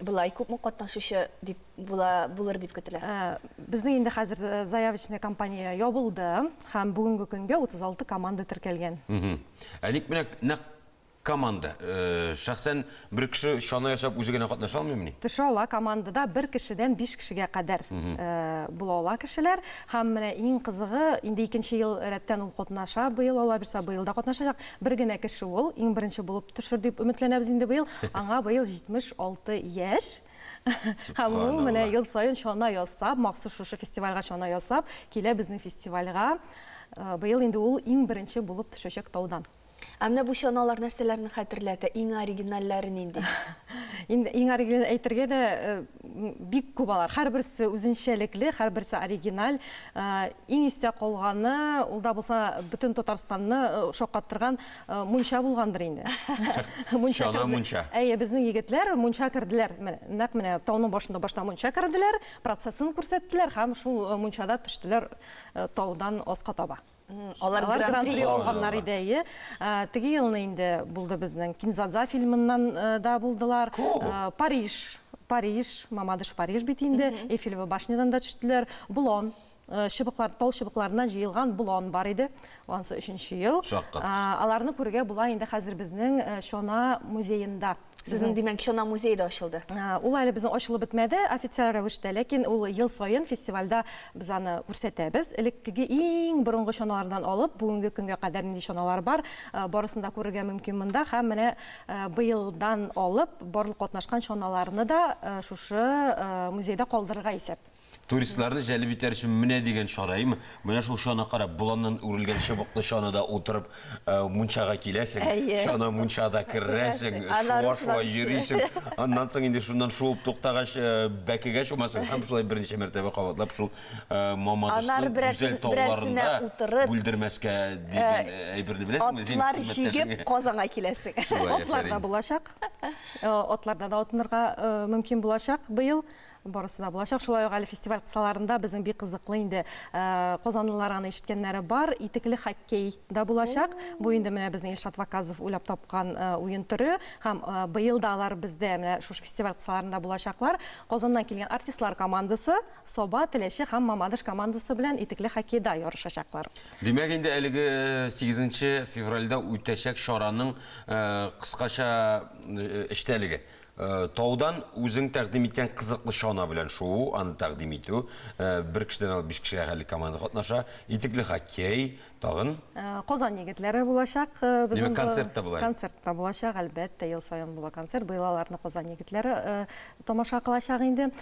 Speaker 1: болай күпме катнашучы дип була, булыр дип көтелә?
Speaker 13: Безнең инде хәзер заявочный кампания ябылды һәм бүгенге көнгә 36 команда теркәлгән.
Speaker 2: Ә ник менә нәкъ команда? Шәхсән бер кеше чана ясап үзе генә катнаша алмыймыни?
Speaker 13: Төшә ала, командада бер кешедән биш кешегә кадәр була ала кешеләр. Һәм менә иң кызыгы, инде икенче ел рәттән ул катнаша, быел Алла бирса, быел да катнашачак. Бер генә кеше ул, иң беренче булып төшер дип өметләнәбез инде быел. Аңа быел 76 яшь. Һәм ул менә ел саен чана ясап, махсус шушы фестивальгә чана ясап, килә безнең фестивальгә. Быел инде ул иң беренче булып төшәчәк таудан.
Speaker 1: Ә менә бу чаналар нәрсәләрне хәтерләтә? Иң оригинальләре нинди?
Speaker 13: Инде иң оригиналь әйтергә дә бик күп алар. Һәрберсе үзенчәлекле, һәрберсе оригиналь. Иң истә калганы, ул да булса бөтен Татарстанны шаккаттырган мунча булгандыр инде.
Speaker 2: Мунча Чана мунча.
Speaker 13: Әйе, безнең егетләр мунча керделәр. Менә, нәкъ менә тауның башында башта мунча керделәр, процессын күрсәттеләр һәм шул мунчада төштеләр таудан аска таба.
Speaker 1: Алар гран-при
Speaker 13: алганнар иде, әйе. Теге елны инде булды безнең Кинзадза фильмыннан да булдылар. Париж, Париж, Мамадыш Париж бит инде, Эйфелева башнядан да төштеләр. Болон. чыбыклар, тал чыбыкларыннан җыелган болан бар иде. Ансы өченче ел.
Speaker 2: Шаккатыш.
Speaker 13: Аларны күрергә була инде хәзер безнең чана музеенда.
Speaker 1: Сезнең, димәк, чана музее да ачылды.
Speaker 13: Ул әле безнең ачылып бетмәде официаль рәвештә, ләкин ул ел саен фестивальдә без аны күрсәтәбез. Элеккеге иң борынгы чаналардан алып, бүгенге көнгә кадәр нинди чаналар бар, барысын да күрергә мөмкин монда. Һәм менә быелдан алып барлык катнашкан чаналарны да шушы музейда калдырырга исәп.
Speaker 2: Туристларны җәлеп итәр өчен менә дигән чара, әйеме? Менә шул чана карап, боланнан үрелгән чыбыклы чанада утырып, мунчага киләсең, чана мунчада керәсең, шуа-шуа йөрисең. Аннан соң инде шуннан шуып туктагач, бәкегә чумасың һәм шулай берничә мәртәбә кабатлап шул Мамадышның гүзәл тауларында бүлдермәскә дигән әйберне беләсеңме?
Speaker 1: Атлар җигеп Казанга киләсең.
Speaker 13: Атлар да булачак. Атларда да атынырга мөмкин булачак быел. Барысы да булачак. Шулай ук әле фестиваль кысаларында безнең бик кызыклы инде казанлылар аны ишеткәннәре бар, итекле хоккей да булачак. Бу инде менә безнең Илшат Ваказов уйлап тапкан уен төре. Һәм быел да алар бездә менә шушы фестиваль кысаларында булачаклар. Казаннан килгән артистлар командасы Саба, Теләче һәм Мамадыш командасы белән итекле хоккейда ярышачаклар.
Speaker 2: Димәк, инде әлеге 8 февральдә үтәчәк чараның кыскача эчтәлеге. Таудан үзең тәкъдим иткән кызыклы чана белән шуу, аны тәкъдим итү. Бер кешедән алып биш кешегә хәтле команда катнаша. Итекле хоккей, тагын?
Speaker 13: Казан егетләре булачак.
Speaker 2: Димәк, концерт та була.
Speaker 13: Концерт та булачак, әлбәттә, ел саен була концерт. Быел аларны Казан егетләре тамаша кылачак инде.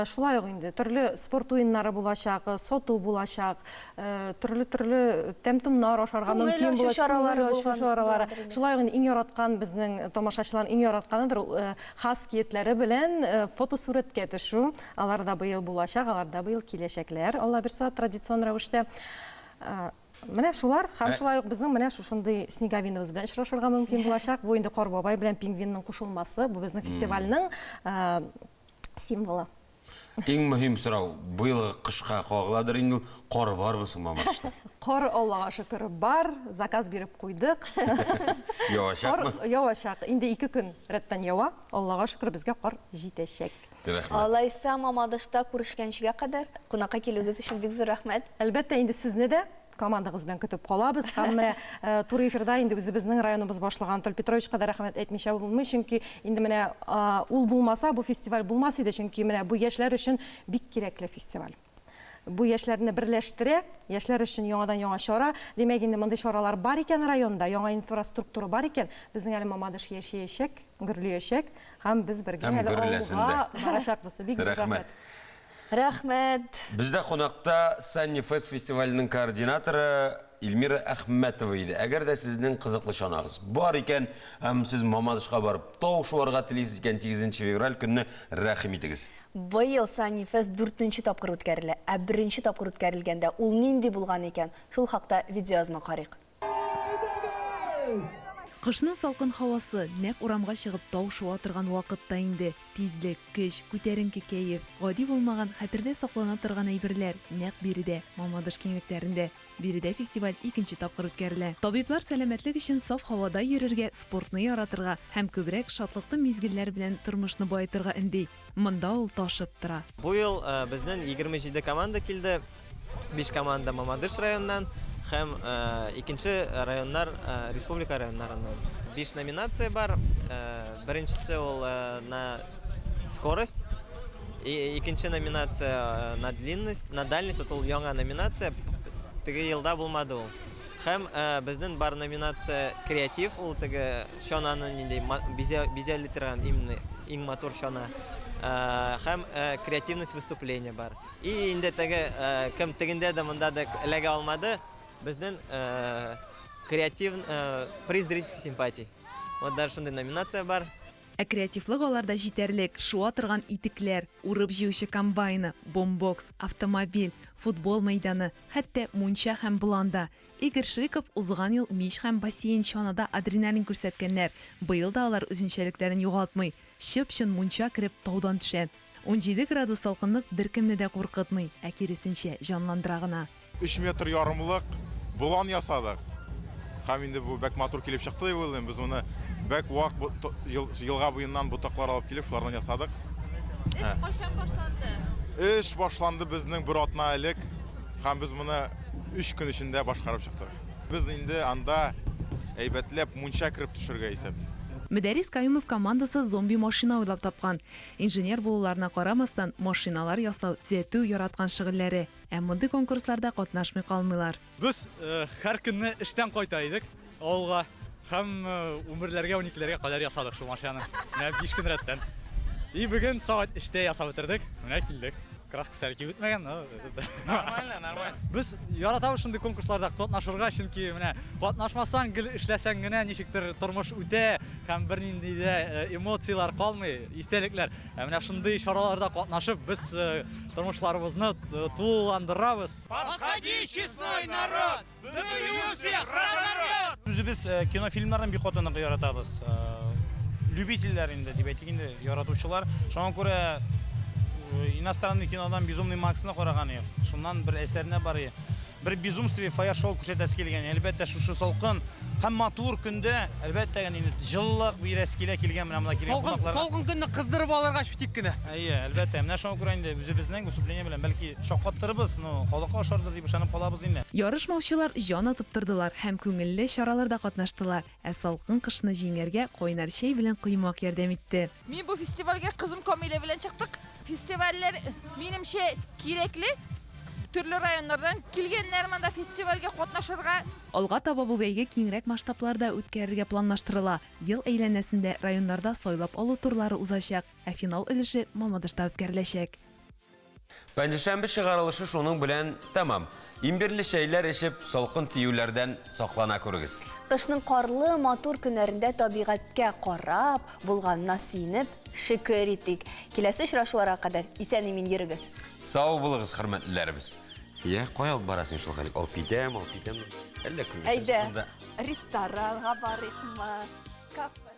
Speaker 13: Шулай ук инде төрле спорт уеннары булачак, сату булачак, төрле-төрле тәм-томнар ашарга мөмкин булачак, күңел ачу чаралары. Шулай ук инде иң яраткан безнең тамашачыларның иң яратканыдыр ул хаски этләре белән фотосурәткә төшү. Алар да быел булачак, алар да быел киләчәкләр, Алла бирса, традицион рәвештә. Менә шулар һәм шулай ук безнең менә шушындый снеговиныбыз белән очрашырга мөмкин булачак. Бу инде Кар бабай белән пингвинның кушылмасы, бу безнең фестивальнең символы.
Speaker 2: Иң мөһим сорау, быелгы кышка кагыладыр инде ул, кар бармы соң Мамадышта?
Speaker 13: Кар, Аллага шөкер, бар, заказ биреп куйдык.
Speaker 2: Явачакмы?
Speaker 13: Кар явачак. Инде ике көн рәттән ява, Аллага шөкер, безгә кар җитәчәк.
Speaker 2: Рәхмәт.
Speaker 1: Алайса, Мамадышта күрешкәнчегә кадәр, кунакка килүегез өчен бик зур рәхмәт.
Speaker 13: Әлбәттә, инде сезне дә командагыз белән көтеп калабыз һәм менә э, туры эфирда инде үзебезнең районыбыз башлыгы Анатолий Петровичка да рәхмәт әйтмичә булмый, чөнки инде менә ул булмаса, бу фестиваль булмас иде, чөнки менә бу яшьләр өчен бик кирәкле фестиваль. Бу яшьләрне берләштерә, яшьләр өчен яңадан-яңа чара. Димәк, инде мондый чаралар бар икән районда, яңа инфраструктура бар икән, безнең әле Мамадыш яшәячәк, гөрлиячәк һәм без бергә әле алга барачакбыз. Бик зур рәхмәт.
Speaker 1: Рәхмәт.
Speaker 2: Бездә кунакта Санни Фест фестиваленең координаторы Эльмира Әхмәтова иде. Әгәр дә сезнең кызыклы чанагыз бар икән һәм сез Мамадышка барып тау шуарга телисез икән, 8 февраль көнне рәхим итегез.
Speaker 1: Быел Санни Фест дүртенче тапкыр үткәрелә. Ә беренче тапкыр үткәрелгәндә ул нинди булган икән, шул хакта видеоязма карыйк.
Speaker 12: Кышның салкын һавасы, нәкъ урамга чыгып тау шуа торган вакыт та инде. Тизлек, көч, күтәренке кәеф, гади булмаган, хәтердә саклана торган әйберләр, нәкъ биредә, Мамадыш киңлекләрендә. Биредә фестиваль икенче тапкыр үткәрелә. Табиблар сәламәтлек өчен саф һавада йөрергә, спортны яратырга һәм күбрәк шатлыклы мизгелләр белән тормышны баетырга өнди. Монда ул ташып тора.
Speaker 15: Бу ел безнең 27 команда килде. Биш команда Мамадыш районыннан һәм икенче районнар республика районнарыннан. Биш номинация бар. Беренчесе ул на скорость. Икенче номинация на длинность, на дальность, вот ул яңа номинация. Теге елда булмады ул. Һәм безнең бар номинация креатив, ул теге чананы нинди бизәли торган именно иң матур чана. Һәм креативность выступления бар. И инде теге кем тегендә дә монда да эләгә алмады, безнең креатив приз зрительских симпатий. Вот даже шундый номинация бар.
Speaker 12: Ә креативлык аларда җитәрлек, шуа торган итекләр, урып-җыючы комбайны, бомбокс, автомобиль, футбол мәйданы, хәтта мунча һәм болан да. Игорь Шриков узган ел мич һәм бассейн чанада адреналин күрсәткәннәр, быел да алар үзенчәлекләрен югалтмый. Чып-чын мунча кереп таудан төшә. 17 градус салкынлык беркемне дә куркытмый, ә киресенчә, җанландыра гына.
Speaker 16: Өч метр ярымлык болан ясадык. Һәм инде бу бәк матур килеп чыкты дип уйлыйм. Без моны бәк вак елга буеннан ботаклар алып килеп, шулардан ясадык.
Speaker 20: Эш кайчан башланды?
Speaker 16: Эш башланды безнең бер атна элек. Һәм без моны өч көн эчендә башкарып чыктык. Без инде анда әйбәтләп мунча кереп төшергә исәп.
Speaker 12: Мөдәррис Каюмов командасы зомби-машина уйлап тапкан. Инженер булуларына карамастан, машиналар ясау, төзәтү, яраткан шөгыльләре. Ә мондый конкурсларда катнашмый калмыйлар.
Speaker 18: Без һәр көнне эштән кайта идек авылга һәм унберләргә, уникеләргә кадәр ясадык шул машинаны. Менә биш көн рәттән. И бүген сәгать өчтә ясап бетердек, менә килдек. Краска әле кибеп бетмәгән, но
Speaker 7: Нормально, нормально.
Speaker 18: Без яратабыз шундый конкурсларда катнашырга, чөнки менә катнашмасаң, гел эшләсәң генә ничектер тормыш үтә һәм бернинди дә эмоцияләр калмый, истәлекләр. Ә менә шундый чараларда катнашып, без тормышларыбызны тулыландырабыз.
Speaker 9: Подходи, честной народ! ДДЮ всех разорвет!
Speaker 19: Үзебез кинофильмнарны бик каты нык яратабыз. Любительләр инде, дип әйтик инде, яратучылар. Шуңа күрә иностранный кинодан Безумный Максны караган идек. Шуннан бер әсәренә бар иде. Бер безумствие фаер-шоу күрсәтәсе килгән. Әлбәттә, шушы салкын һәм матур көндә, әлбәттә, инде җылылык бирәсе килә килгән менә монда килгән
Speaker 21: Салкын,
Speaker 19: кунакларга.
Speaker 21: салкын көнне кыздырып алырга тип кенә.
Speaker 19: Әйе, әлбәттә. Менә шуңа күрә инде үзебезнең выступление белән бәлки шаккаттырырбыз, но халыкка ошардыр дип ышанып калабыз инде.
Speaker 12: Ярышмаучылар җан атып тордылар һәм күңелле чараларда катнаштылар, ә салкын кышны җиңәргә кайнар чәй белән коймак ярдәм итте.
Speaker 23: Мин бу фестивальгә кызым Камилә белән чыктык. Фестивальләр, минемчә, кирәкле. Төрле районнардан килгәннәр монда фестивальгә катнашырга.
Speaker 12: Алга таба бу бәйге киңрәк масштабларда үткәрергә планлаштырыла. Ел әйләнәсендә районнарда сайлап алу турлары узачак, ә финал өлеше Мамадышта үткәреләчәк.
Speaker 2: Пәнҗешәмбе чыгарылышы шуның белән тәмам. Имбирле чәйләр эчеп, салкын тиюләрдән саклана күрегез.
Speaker 1: Кышның карлы, матур көннәрендә табигатькә карап, булганына сөенеп, шөкер итик. Киләсе очрашуларга кадәр исән-имин йөрегез.
Speaker 2: Сау булыгыз, хөрмәтлеләребез. Я, кая алып барасың шул хәлик? Алып китәм, алып китәм. Әллә кемгә
Speaker 1: Әйдә, ресторанга барыйкмы? Кафе.